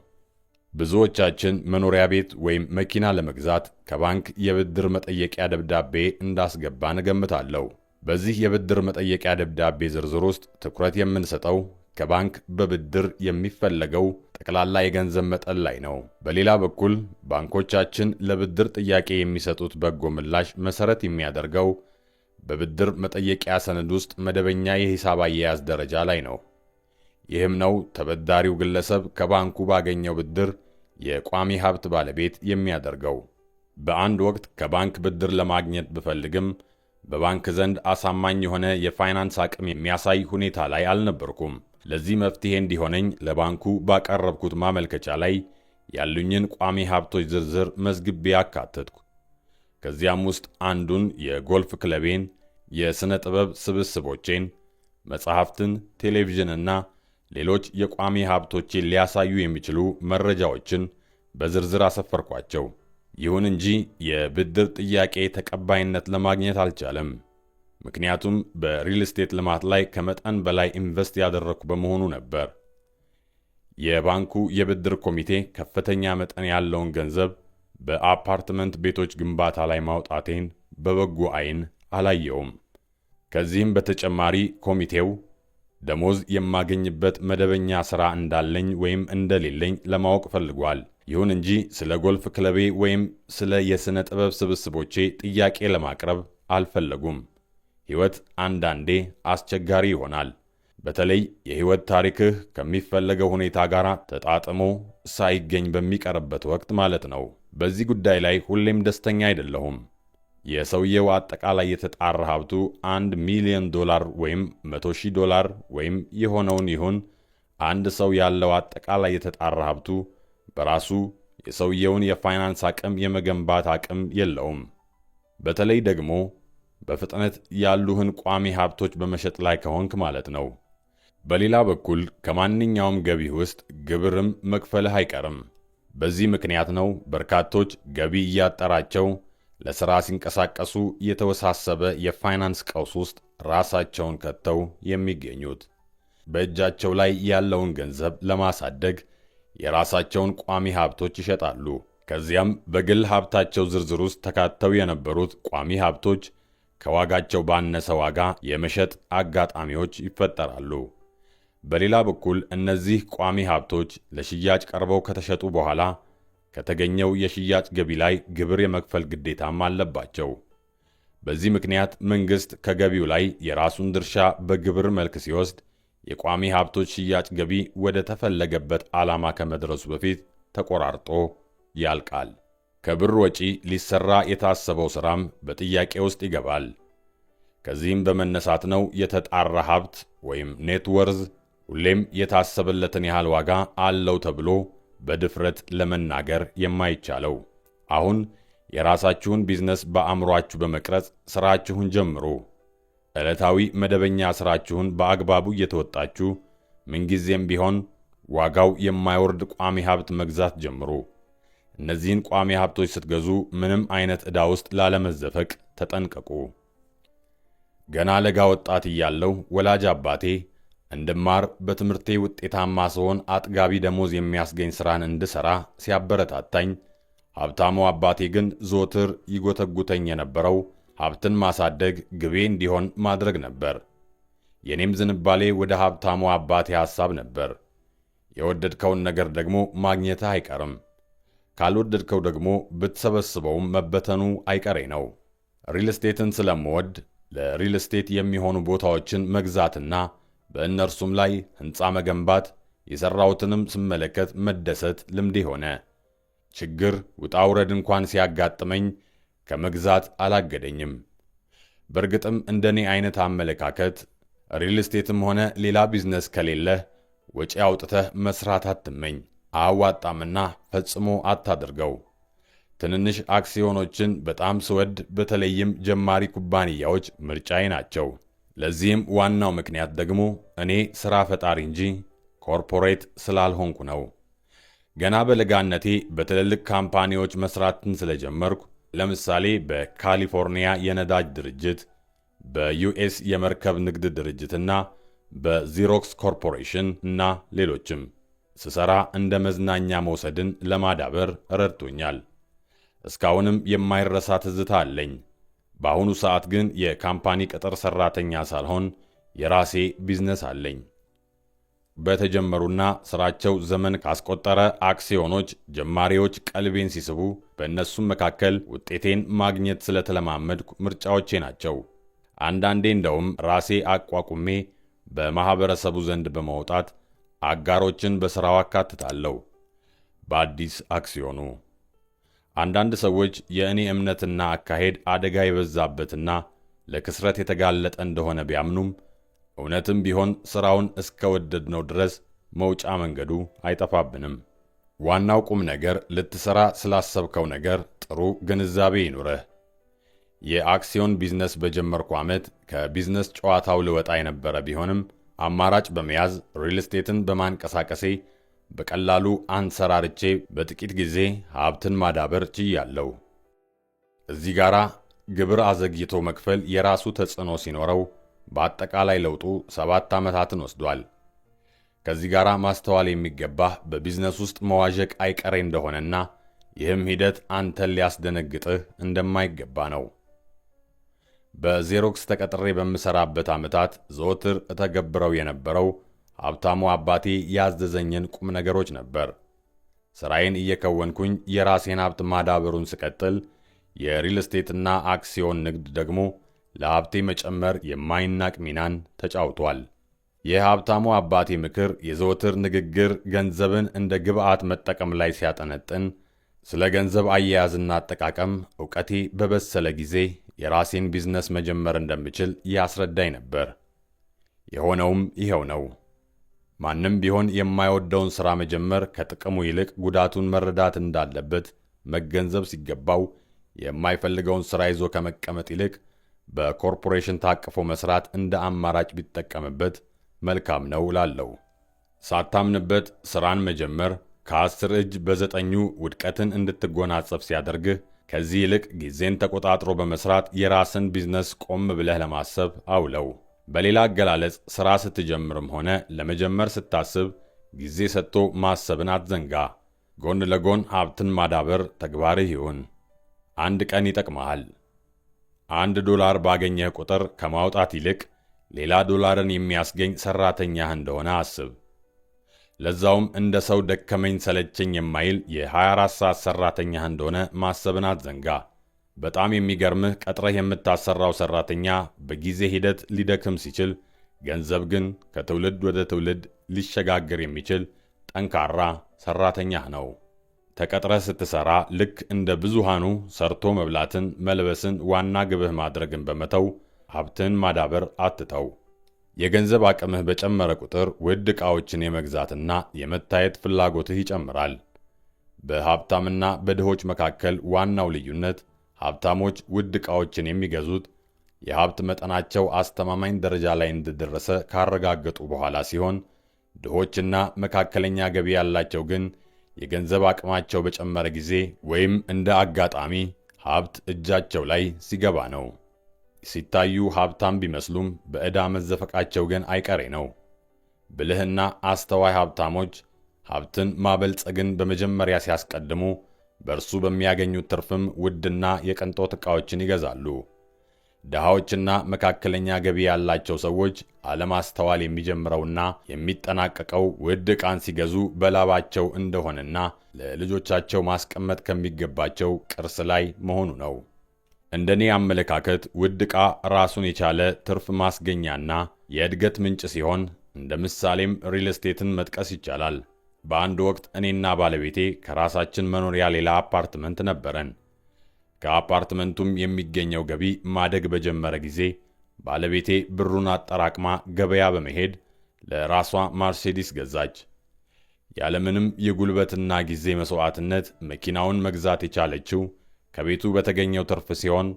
ብዙዎቻችን መኖሪያ ቤት ወይም መኪና ለመግዛት ከባንክ የብድር መጠየቂያ ደብዳቤ እንዳስገባን እገምታለሁ። በዚህ የብድር መጠየቂያ ደብዳቤ ዝርዝር ውስጥ ትኩረት የምንሰጠው ከባንክ በብድር የሚፈለገው ጠቅላላ የገንዘብ መጠን ላይ ነው። በሌላ በኩል ባንኮቻችን ለብድር ጥያቄ የሚሰጡት በጎ ምላሽ መሰረት የሚያደርገው በብድር መጠየቂያ ሰነድ ውስጥ መደበኛ የሂሳብ አያያዝ ደረጃ ላይ ነው። ይህም ነው ተበዳሪው ግለሰብ ከባንኩ ባገኘው ብድር የቋሚ ሀብት ባለቤት የሚያደርገው። በአንድ ወቅት ከባንክ ብድር ለማግኘት ብፈልግም በባንክ ዘንድ አሳማኝ የሆነ የፋይናንስ አቅም የሚያሳይ ሁኔታ ላይ አልነበርኩም። ለዚህ መፍትሄ እንዲሆነኝ ለባንኩ ባቀረብኩት ማመልከቻ ላይ ያሉኝን ቋሚ ሀብቶች ዝርዝር መዝግቤ አካተትኩ። ከዚያም ውስጥ አንዱን የጎልፍ ክለቤን፣ የሥነ ጥበብ ስብስቦቼን፣ መጽሐፍትን፣ ቴሌቪዥንና ሌሎች የቋሚ ሀብቶቼን ሊያሳዩ የሚችሉ መረጃዎችን በዝርዝር አሰፈርኳቸው። ይሁን እንጂ የብድር ጥያቄ ተቀባይነት ለማግኘት አልቻለም። ምክንያቱም በሪል ስቴት ልማት ላይ ከመጠን በላይ ኢንቨስት ያደረግኩ በመሆኑ ነበር። የባንኩ የብድር ኮሚቴ ከፍተኛ መጠን ያለውን ገንዘብ በአፓርትመንት ቤቶች ግንባታ ላይ ማውጣቴን በበጎ ዓይን አላየውም። ከዚህም በተጨማሪ ኮሚቴው ደሞዝ የማገኝበት መደበኛ ሥራ እንዳለኝ ወይም እንደሌለኝ ለማወቅ ፈልጓል። ይሁን እንጂ ስለ ጎልፍ ክለቤ ወይም ስለ የሥነ ጥበብ ስብስቦቼ ጥያቄ ለማቅረብ አልፈለጉም። ሕይወት አንዳንዴ አስቸጋሪ ይሆናል። በተለይ የሕይወት ታሪክህ ከሚፈለገው ሁኔታ ጋር ተጣጥሞ ሳይገኝ በሚቀርበት ወቅት ማለት ነው። በዚህ ጉዳይ ላይ ሁሌም ደስተኛ አይደለሁም። የሰውየው አጠቃላይ የተጣራ ሀብቱ $1 ሚሊዮን ወይም $100,000 ወይም የሆነውን ይሁን፣ አንድ ሰው ያለው አጠቃላይ የተጣራ ሀብቱ በራሱ የሰውየውን የፋይናንስ አቅም የመገንባት አቅም የለውም። በተለይ ደግሞ በፍጥነት ያሉህን ቋሚ ሀብቶች በመሸጥ ላይ ከሆንክ ማለት ነው። በሌላ በኩል ከማንኛውም ገቢህ ውስጥ ግብርም መክፈልህ አይቀርም። በዚህ ምክንያት ነው በርካቶች ገቢ እያጠራቸው ለሥራ ሲንቀሳቀሱ የተወሳሰበ የፋይናንስ ቀውስ ውስጥ ራሳቸውን ከተው የሚገኙት። በእጃቸው ላይ ያለውን ገንዘብ ለማሳደግ የራሳቸውን ቋሚ ሀብቶች ይሸጣሉ። ከዚያም በግል ሀብታቸው ዝርዝር ውስጥ ተካተው የነበሩት ቋሚ ሀብቶች ከዋጋቸው ባነሰ ዋጋ የመሸጥ አጋጣሚዎች ይፈጠራሉ። በሌላ በኩል እነዚህ ቋሚ ሀብቶች ለሽያጭ ቀርበው ከተሸጡ በኋላ ከተገኘው የሽያጭ ገቢ ላይ ግብር የመክፈል ግዴታም አለባቸው። በዚህ ምክንያት መንግሥት ከገቢው ላይ የራሱን ድርሻ በግብር መልክ ሲወስድ የቋሚ ሀብቶች ሽያጭ ገቢ ወደ ተፈለገበት ዓላማ ከመድረሱ በፊት ተቆራርጦ ያልቃል። ከብር ወጪ ሊሰራ የታሰበው ሥራም በጥያቄ ውስጥ ይገባል። ከዚህም በመነሳት ነው የተጣራ ሀብት ወይም net worth ሁሌም የታሰበለትን ያህል ዋጋ አለው ተብሎ በድፍረት ለመናገር የማይቻለው። አሁን የራሳችሁን ቢዝነስ በአእምሯችሁ በመቅረጽ ሥራችሁን ጀምሩ። ዕለታዊ መደበኛ ሥራችሁን በአግባቡ እየተወጣችሁ ምንጊዜም ቢሆን ዋጋው የማይወርድ ቋሚ ሀብት መግዛት ጀምሩ። እነዚህን ቋሚ ሀብቶች ስትገዙ ምንም አይነት ዕዳ ውስጥ ላለመዘፈቅ ተጠንቀቁ። ገና ለጋ ወጣት እያለሁ ወላጅ አባቴ እንድማር፣ በትምህርቴ ውጤታማ ስሆን አጥጋቢ ደሞዝ የሚያስገኝ ሥራን እንድሠራ ሲያበረታታኝ፣ ሀብታሙ አባቴ ግን ዘወትር ይጎተጉተኝ የነበረው ሀብትን ማሳደግ ግቤ እንዲሆን ማድረግ ነበር። የኔም ዝንባሌ ወደ ሀብታሙ አባቴ ሐሳብ ነበር። የወደድከውን ነገር ደግሞ ማግኘትህ አይቀርም። ካልወደድከው ደግሞ ብትሰበስበውም መበተኑ አይቀሬ ነው። ሪል ስቴትን ስለምወድ ለሪል ስቴት የሚሆኑ ቦታዎችን መግዛትና በእነርሱም ላይ ሕንፃ መገንባት፣ የሠራሁትንም ስመለከት መደሰት ልምዴ ሆነ። ችግር ውጣ ውረድ እንኳን ሲያጋጥመኝ ከመግዛት አላገደኝም። በእርግጥም እንደኔ አይነት አመለካከት ሪል ስቴትም ሆነ ሌላ ቢዝነስ ከሌለህ ወጪ አውጥተህ መስራት አትመኝ፣ አያዋጣምና ፈጽሞ አታድርገው። ትንንሽ አክሲዮኖችን በጣም ስወድ በተለይም ጀማሪ ኩባንያዎች ምርጫዬ ናቸው። ለዚህም ዋናው ምክንያት ደግሞ እኔ ሥራ ፈጣሪ እንጂ corporate ስላልሆንኩ ነው። ገና በለጋነቴ በትልልቅ ካምፓኒዎች መስራትን ስለጀመርኩ፣ ለምሳሌ በካሊፎርኒያ የነዳጅ ድርጅት፣ በ US የመርከብ ንግድ ድርጅትና በ Xerox Corporation እና ሌሎችም ስሰራ እንደ መዝናኛ መውሰድን ለማዳበር ረድቶኛል። እስካሁንም የማይረሳ ትዝታ አለኝ። በአሁኑ ሰዓት ግን የ company ቅጥር ሰራተኛ ሳልሆን የራሴ ቢዝነስ አለኝ። በተጀመሩና ስራቸው ዘመን ካስቆጠረ አክሲዮኖች ጀማሪዎች ቀልቤን ሲስቡ፣ በእነሱም መካከል ውጤቴን ማግኘት ስለተለማመድኩ ምርጫዎቼ ናቸው። አንዳንዴ እንደውም ራሴ አቋቁሜ በማኅበረሰቡ ዘንድ በማውጣት አጋሮችን በሥራው አካትታለሁ። በአዲስ አክሲዮኑ አንዳንድ ሰዎች የእኔ እምነትና አካሄድ አደጋ የበዛበትና ለክስረት የተጋለጠ እንደሆነ ቢያምኑም፣ እውነትም ቢሆን ሥራውን እስከወደድነው ድረስ መውጫ መንገዱ አይጠፋብንም። ዋናው ቁም ነገር ልትሠራ ስላሰብከው ነገር ጥሩ ግንዛቤ ይኑርህ። የአክሲዮን ቢዝነስ በጀመርኩ ዓመት ከቢዝነስ ጨዋታው ልወጣ የነበረ ቢሆንም፣ አማራጭ በመያዝ ሪል ስቴትን በማንቀሳቀሴ በቀላሉ አንሰራርቼ በጥቂት ጊዜ ሀብትን ማዳበር ችያለሁ። እዚህ ጋራ ግብር አዘግይቶ መክፈል የራሱ ተጽዕኖ ሲኖረው በአጠቃላይ ለውጡ 7 ዓመታትን ወስዷል። ከዚህ ጋር ማስተዋል የሚገባህ በቢዝነስ ውስጥ መዋዠቅ አይቀሬ እንደሆነና ይህም ሂደት አንተን ሊያስደነግጥህ እንደማይገባ ነው። በዜሮክስ ተቀጥሬ በምሠራበት ዓመታት ዘወትር እተገብረው የነበረው ሀብታሙ አባቴ ያዘዘኝን ቁም ነገሮች ነበር። ሥራዬን እየከወንኩኝ የራሴን ሀብት ማዳበሩን ስቀጥል፣ የሪል ስቴትና አክሲዮን ንግድ ደግሞ ለሀብቴ መጨመር የማይናቅ ሚናን ተጫውቷል። የሀብታሙ አባቴ ምክር የዘወትር ንግግር ገንዘብን እንደ ግብዓት መጠቀም ላይ ሲያጠነጥን፣ ስለ ገንዘብ አያያዝና አጠቃቀም እውቀቴ በበሰለ ጊዜ የራሴን ቢዝነስ መጀመር እንደምችል ያስረዳኝ ነበር። የሆነውም ይኸው ነው። ማንም ቢሆን የማይወደውን ሥራ መጀመር ከጥቅሙ ይልቅ ጉዳቱን መረዳት እንዳለበት መገንዘብ ሲገባው፣ የማይፈልገውን ሥራ ይዞ ከመቀመጥ ይልቅ በኮርፖሬሽን ታቅፎ መስራት እንደ አማራጭ ቢጠቀምበት መልካም ነው እላለሁ። ሳታምንበት ሥራን መጀመር ከ10 እጅ በዘጠኙ ውድቀትን እንድትጎናጸፍ ሲያደርግህ፣ ከዚህ ይልቅ ጊዜን ተቆጣጥሮ በመስራት የራስን ቢዝነስ ቆም ብለህ ለማሰብ አውለው። በሌላ አገላለጽ ሥራ ስትጀምርም ሆነ ለመጀመር ስታስብ ጊዜ ሰጥቶ ማሰብን አትዘንጋ። ጎን ለጎን ሀብትን ማዳበር ተግባርህ ይሁን። አንድ ቀን ይጠቅመሃል። 1 ዶላር ባገኘህ ቁጥር ከማውጣት ይልቅ ሌላ ዶላርን የሚያስገኝ ሰራተኛህ እንደሆነ አስብ። ለዛውም እንደ ሰው ደከመኝ ሰለቸኝ የማይል የ24 ሰዓት ሰራተኛህ እንደሆነ ማሰብን አትዘንጋ። በጣም የሚገርምህ ቀጥረህ የምታሰራው ሰራተኛ በጊዜ ሂደት ሊደክም ሲችል፣ ገንዘብ ግን ከትውልድ ወደ ትውልድ ሊሸጋገር የሚችል ጠንካራ ሰራተኛህ ነው። ተቀጥረህ ስትሰራ ልክ እንደ ብዙሃኑ ሰርቶ መብላትን፣ መልበስን ዋና ግብህ ማድረግን በመተው ሀብትን ማዳበር አትተው። የገንዘብ አቅምህ በጨመረ ቁጥር ውድ ዕቃዎችን የመግዛትና የመታየት ፍላጎትህ ይጨምራል። በሀብታምና በድሆች መካከል ዋናው ልዩነት ሀብታሞች ውድ ዕቃዎችን የሚገዙት የሀብት መጠናቸው አስተማማኝ ደረጃ ላይ እንደደረሰ ካረጋገጡ በኋላ ሲሆን፣ ድሆችና መካከለኛ ገቢ ያላቸው ግን የገንዘብ አቅማቸው በጨመረ ጊዜ ወይም እንደ አጋጣሚ ሀብት እጃቸው ላይ ሲገባ ነው። ሲታዩ ሀብታም ቢመስሉም በዕዳ መዘፈቃቸው ግን አይቀሬ ነው። ብልህና አስተዋይ ሀብታሞች ሀብትን ማበልጸግን በመጀመሪያ ሲያስቀድሙ፣ በእርሱ በሚያገኙት ትርፍም ውድና የቅንጦት ዕቃዎችን ይገዛሉ። ድሃዎችና መካከለኛ ገቢ ያላቸው ሰዎች አለማስተዋል የሚጀምረውና የሚጠናቀቀው ውድ ዕቃን ሲገዙ በላባቸው እንደሆነና ለልጆቻቸው ማስቀመጥ ከሚገባቸው ቅርስ ላይ መሆኑ ነው። እንደኔ አመለካከት ውድ ዕቃ ራሱን የቻለ ትርፍ ማስገኛና የእድገት ምንጭ ሲሆን፣ እንደ ምሳሌም ሪል ስቴትን መጥቀስ ይቻላል። በአንድ ወቅት እኔና ባለቤቴ ከራሳችን መኖሪያ ሌላ አፓርትመንት ነበረን። ከአፓርትመንቱም የሚገኘው ገቢ ማደግ በጀመረ ጊዜ ባለቤቴ ብሩን አጠራቅማ ገበያ በመሄድ ለራሷ ማርሴዲስ ገዛች። ያለምንም የጉልበትና ጊዜ መስዋዕትነት መኪናውን መግዛት የቻለችው ከቤቱ በተገኘው ትርፍ ሲሆን፣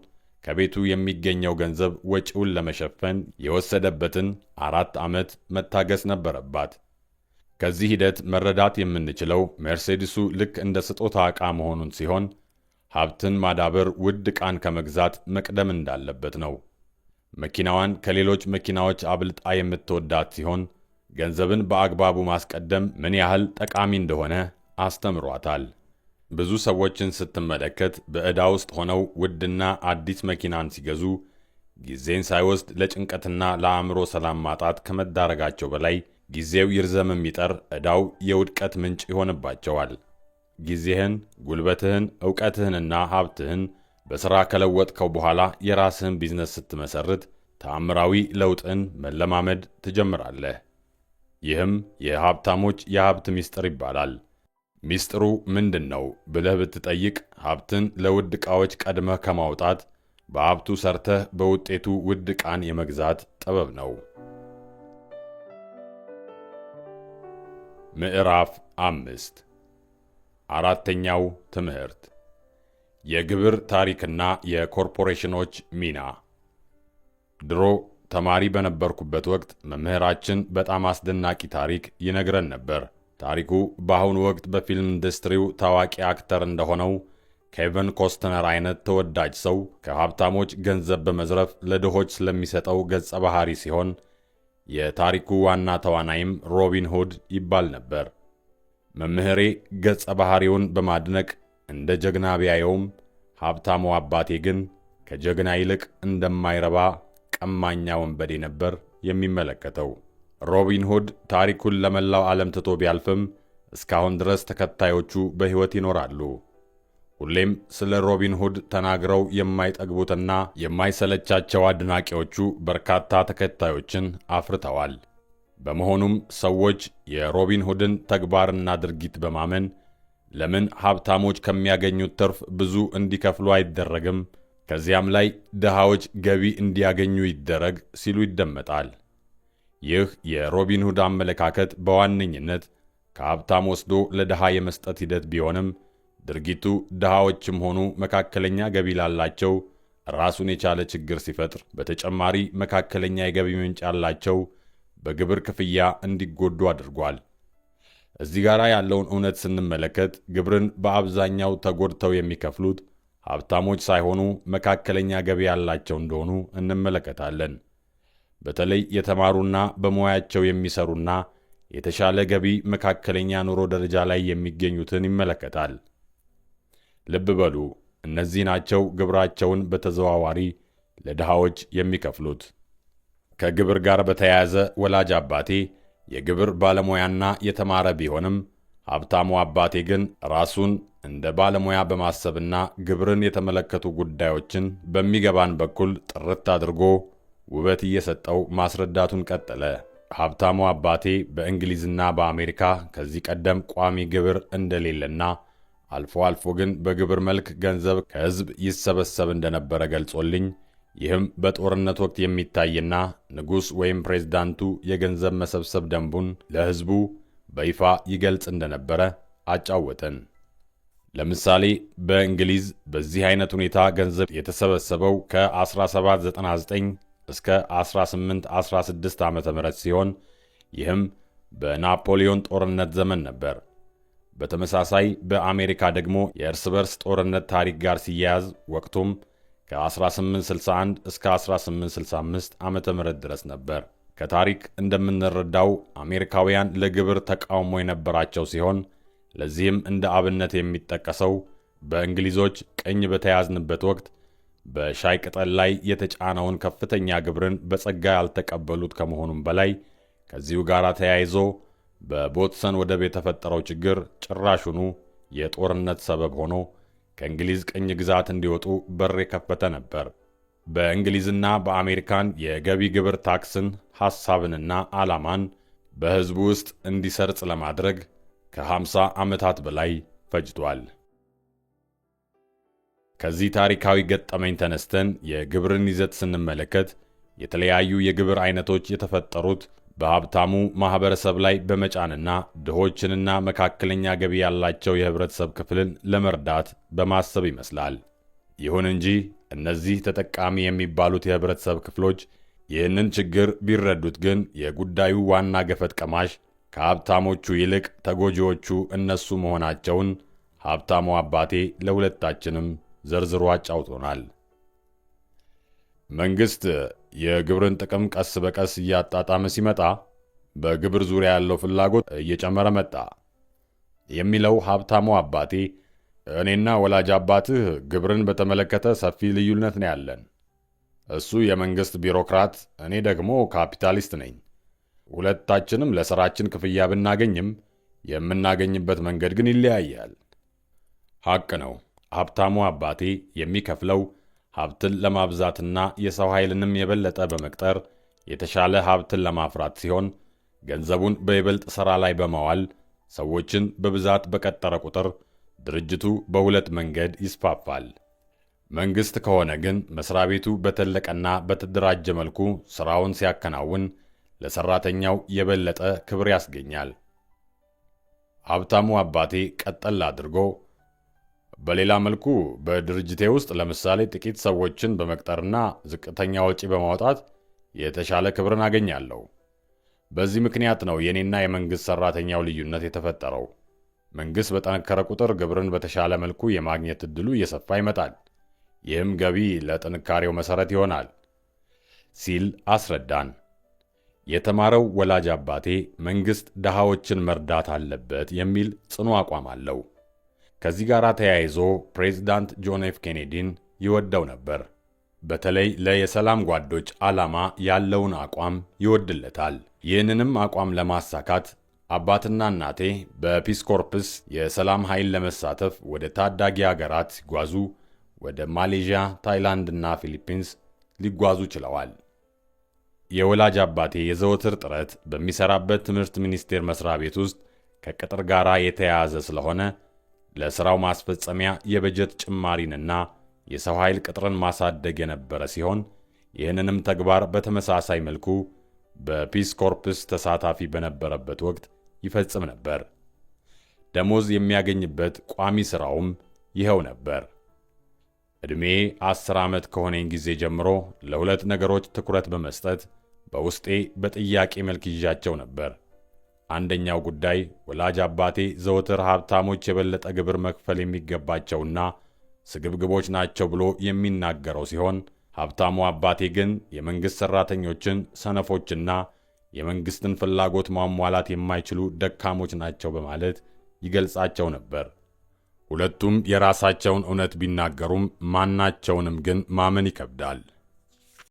ከቤቱ የሚገኘው ገንዘብ ወጪውን ለመሸፈን የወሰደበትን 4 ዓመት መታገስ ነበረባት። ከዚህ ሂደት መረዳት የምንችለው ሜርሴዲሱ ልክ እንደ ስጦታ ዕቃ መሆኑን ሲሆን፣ ሀብትን ማዳበር ውድ ዕቃን ከመግዛት መቅደም እንዳለበት ነው። መኪናዋን ከሌሎች መኪናዎች አብልጣ የምትወዳት ሲሆን፣ ገንዘብን በአግባቡ ማስቀደም ምን ያህል ጠቃሚ እንደሆነ አስተምሯታል። ብዙ ሰዎችን ስትመለከት በዕዳ ውስጥ ሆነው ውድና አዲስ መኪናን ሲገዙ ጊዜን ሳይወስድ ለጭንቀትና ለአእምሮ ሰላም ማጣት ከመዳረጋቸው በላይ ጊዜው ይርዘም ይጠር ዕዳው የውድቀት ምንጭ ይሆንባቸዋል። ጊዜህን፣ ጉልበትህን፣ ዕውቀትህንና ሀብትህን በሥራ ከለወጥከው በኋላ የራስህን ቢዝነስ ስትመሰርት ተአምራዊ ለውጥን መለማመድ ትጀምራለህ። ይህም የሀብታሞች የሀብት ምስጢር ይባላል። ሚስጥሩ ምንድን ነው ብለህ ብትጠይቅ ሀብትን ለውድ ዕቃዎች ቀድመህ ከማውጣት በሀብቱ ሰርተህ በውጤቱ ውድ ዕቃን የመግዛት ጥበብ ነው። ምዕራፍ 5፣ አራተኛው ትምህርት፣ የግብር ታሪክና የኮርፖሬሽኖች ሚና። ድሮ ተማሪ በነበርኩበት ወቅት መምህራችን በጣም አስደናቂ ታሪክ ይነግረን ነበር። ታሪኩ በአሁኑ ወቅት በፊልም ኢንዱስትሪው ታዋቂ actor እንደሆነው ኬቨን ኮስትነር አይነት ተወዳጅ ሰው ከሀብታሞች ገንዘብ በመዝረፍ ለድሆች ስለሚሰጠው ገጸ ባህሪ ሲሆን የታሪኩ ዋና ተዋናይም ሮቢን ሁድ ይባል ነበር። መምህሬ ገጸ ባህሪውን በማድነቅ እንደ ጀግና ቢያየውም ሀብታሙ አባቴ ግን ከጀግና ይልቅ እንደማይረባ ቀማኛ ወንበዴ ነበር የሚመለከተው። ሮቢን ሁድ ታሪኩን ለመላው ዓለም ትቶ ቢያልፍም እስካሁን ድረስ ተከታዮቹ በሕይወት ይኖራሉ። ሁሌም ስለ ሮቢን ሁድ ተናግረው የማይጠግቡትና የማይሰለቻቸው አድናቂዎቹ በርካታ ተከታዮችን አፍርተዋል። በመሆኑም ሰዎች የሮቢን ሁድን ተግባርና ድርጊት በማመን ለምን ሀብታሞች ከሚያገኙት ትርፍ ብዙ እንዲከፍሉ አይደረግም? ከዚያም ላይ ድሃዎች ገቢ እንዲያገኙ ይደረግ ሲሉ ይደመጣል። ይህ የሮቢን ሁድ አመለካከት በዋነኝነት ከሀብታም ወስዶ ለድሃ የመስጠት ሂደት ቢሆንም ድርጊቱ ድሃዎችም ሆኑ መካከለኛ ገቢ ላላቸው ራሱን የቻለ ችግር ሲፈጥር፣ በተጨማሪ መካከለኛ የገቢ ምንጭ ያላቸው በግብር ክፍያ እንዲጎዱ አድርጓል። እዚህ ጋር ያለውን እውነት ስንመለከት ግብርን በአብዛኛው ተጎድተው የሚከፍሉት ሀብታሞች ሳይሆኑ መካከለኛ ገቢ ያላቸው እንደሆኑ እንመለከታለን። በተለይ የተማሩና በሙያቸው የሚሰሩና የተሻለ ገቢ መካከለኛ ኑሮ ደረጃ ላይ የሚገኙትን ይመለከታል። ልብ በሉ፣ እነዚህ ናቸው ግብራቸውን በተዘዋዋሪ ለድሃዎች የሚከፍሉት። ከግብር ጋር በተያያዘ ወላጅ አባቴ የግብር ባለሙያና የተማረ ቢሆንም ሀብታሙ አባቴ ግን ራሱን እንደ ባለሙያ በማሰብና ግብርን የተመለከቱ ጉዳዮችን በሚገባን በኩል ጥርት አድርጎ ውበት እየሰጠው ማስረዳቱን ቀጠለ። ሀብታሙ አባቴ በእንግሊዝና በአሜሪካ ከዚህ ቀደም ቋሚ ግብር እንደሌለና አልፎ አልፎ ግን በግብር መልክ ገንዘብ ከሕዝብ ይሰበሰብ እንደነበረ ገልጾልኝ፣ ይህም በጦርነት ወቅት የሚታይና ንጉሥ ወይም ፕሬዝዳንቱ የገንዘብ መሰብሰብ ደንቡን ለሕዝቡ በይፋ ይገልጽ እንደነበረ አጫወተን። ለምሳሌ በእንግሊዝ በዚህ አይነት ሁኔታ ገንዘብ የተሰበሰበው ከ1799 እስከ 1816 ዓ ም ሲሆን ይህም በናፖሊዮን ጦርነት ዘመን ነበር። በተመሳሳይ በአሜሪካ ደግሞ የእርስ በርስ ጦርነት ታሪክ ጋር ሲያያዝ ወቅቱም ከ1861 እስከ 1865 ዓ ም ድረስ ነበር። ከታሪክ እንደምንረዳው አሜሪካውያን ለግብር ተቃውሞ የነበራቸው ሲሆን ለዚህም እንደ አብነት የሚጠቀሰው በእንግሊዞች ቅኝ በተያዝንበት ወቅት በሻይ ቅጠል ላይ የተጫነውን ከፍተኛ ግብርን በጸጋ ያልተቀበሉት ከመሆኑም በላይ ከዚሁ ጋር ተያይዞ በቦትሰን ወደብ የተፈጠረው ችግር ጭራሹኑ የጦርነት ሰበብ ሆኖ ከእንግሊዝ ቅኝ ግዛት እንዲወጡ በር የከፈተ ነበር። በእንግሊዝና በአሜሪካን የገቢ ግብር ታክስን ሐሳብንና ዓላማን በሕዝቡ ውስጥ እንዲሰርጽ ለማድረግ ከ50 ዓመታት በላይ ፈጅቷል። ከዚህ ታሪካዊ ገጠመኝ ተነስተን የግብርን ይዘት ስንመለከት የተለያዩ የግብር አይነቶች የተፈጠሩት በሀብታሙ ማኅበረሰብ ላይ በመጫንና ድሆችንና መካከለኛ ገቢ ያላቸው የህብረተሰብ ክፍልን ለመርዳት በማሰብ ይመስላል። ይሁን እንጂ እነዚህ ተጠቃሚ የሚባሉት የህብረተሰብ ክፍሎች ይህንን ችግር ቢረዱት ግን የጉዳዩ ዋና ገፈት ቀማሽ ከሀብታሞቹ ይልቅ ተጎጂዎቹ እነሱ መሆናቸውን ሀብታሙ አባቴ ለሁለታችንም ዘርዝሮ አጫውቶናል። መንግሥት የግብርን ጥቅም ቀስ በቀስ እያጣጣመ ሲመጣ በግብር ዙሪያ ያለው ፍላጎት እየጨመረ መጣ የሚለው ሀብታሙ አባቴ፣ እኔና ወላጅ አባትህ ግብርን በተመለከተ ሰፊ ልዩነት ነው ያለን። እሱ የመንግሥት ቢሮክራት፣ እኔ ደግሞ ካፒታሊስት ነኝ። ሁለታችንም ለሥራችን ክፍያ ብናገኝም የምናገኝበት መንገድ ግን ይለያያል። ሐቅ ነው። ሀብታሙ አባቴ የሚከፍለው ሀብትን ለማብዛትና የሰው ኃይልንም የበለጠ በመቅጠር የተሻለ ሀብትን ለማፍራት ሲሆን ገንዘቡን በይበልጥ ሥራ ላይ በማዋል ሰዎችን በብዛት በቀጠረ ቁጥር ድርጅቱ በሁለት መንገድ ይስፋፋል። መንግሥት ከሆነ ግን መሥሪያ ቤቱ በተለቀና በተደራጀ መልኩ ሥራውን ሲያከናውን ለሠራተኛው የበለጠ ክብር ያስገኛል። ሀብታሙ አባቴ ቀጠል አድርጎ፣ በሌላ መልኩ በድርጅቴ ውስጥ ለምሳሌ ጥቂት ሰዎችን በመቅጠርና ዝቅተኛ ወጪ በማውጣት የተሻለ ክብርን አገኛለሁ። በዚህ ምክንያት ነው የኔና የመንግሥት ሠራተኛው ልዩነት የተፈጠረው። መንግሥት በጠነከረ ቁጥር ግብርን በተሻለ መልኩ የማግኘት ዕድሉ እየሰፋ ይመጣል። ይህም ገቢ ለጥንካሬው መሠረት ይሆናል ሲል አስረዳን። የተማረው ወላጅ አባቴ መንግሥት ድሃዎችን መርዳት አለበት የሚል ጽኑ አቋም አለው። ከዚህ ጋር ተያይዞ ፕሬዝዳንት ጆን ኤፍ ኬኔዲን ይወደው ነበር። በተለይ ለየሰላም ጓዶች ዓላማ ያለውን አቋም ይወድለታል። ይህንንም አቋም ለማሳካት አባትና እናቴ በ Peace Corps የሰላም ኃይል ለመሳተፍ ወደ ታዳጊ አገራት ሲጓዙ ወደ ማሌዥያ፣ ታይላንድ እና ፊሊፒንስ ሊጓዙ ችለዋል። የወላጅ አባቴ የዘወትር ጥረት በሚሰራበት ትምህርት ሚኒስቴር መስሪያ ቤት ውስጥ ከቅጥር ጋር የተያያዘ ስለሆነ ለሥራው ማስፈጸሚያ የበጀት ጭማሪንና የሰው ኃይል ቅጥርን ማሳደግ የነበረ ሲሆን ይህንንም ተግባር በተመሳሳይ መልኩ በ Peace Corps ተሳታፊ በነበረበት ወቅት ይፈጽም ነበር። ደሞዝ የሚያገኝበት ቋሚ ሥራውም ይኸው ነበር። ዕድሜ 10 ዓመት ከሆነኝ ጊዜ ጀምሮ ለሁለት ነገሮች ትኩረት በመስጠት በውስጤ በጥያቄ መልክ ይዣቸው ነበር። አንደኛው ጉዳይ ወላጅ አባቴ ዘወትር ሀብታሞች የበለጠ ግብር መክፈል የሚገባቸውና ስግብግቦች ናቸው ብሎ የሚናገረው ሲሆን ሀብታሙ አባቴ ግን የመንግሥት ሠራተኞችን ሰነፎችና የመንግሥትን ፍላጎት ማሟላት የማይችሉ ደካሞች ናቸው በማለት ይገልጻቸው ነበር። ሁለቱም የራሳቸውን እውነት ቢናገሩም ማናቸውንም ግን ማመን ይከብዳል።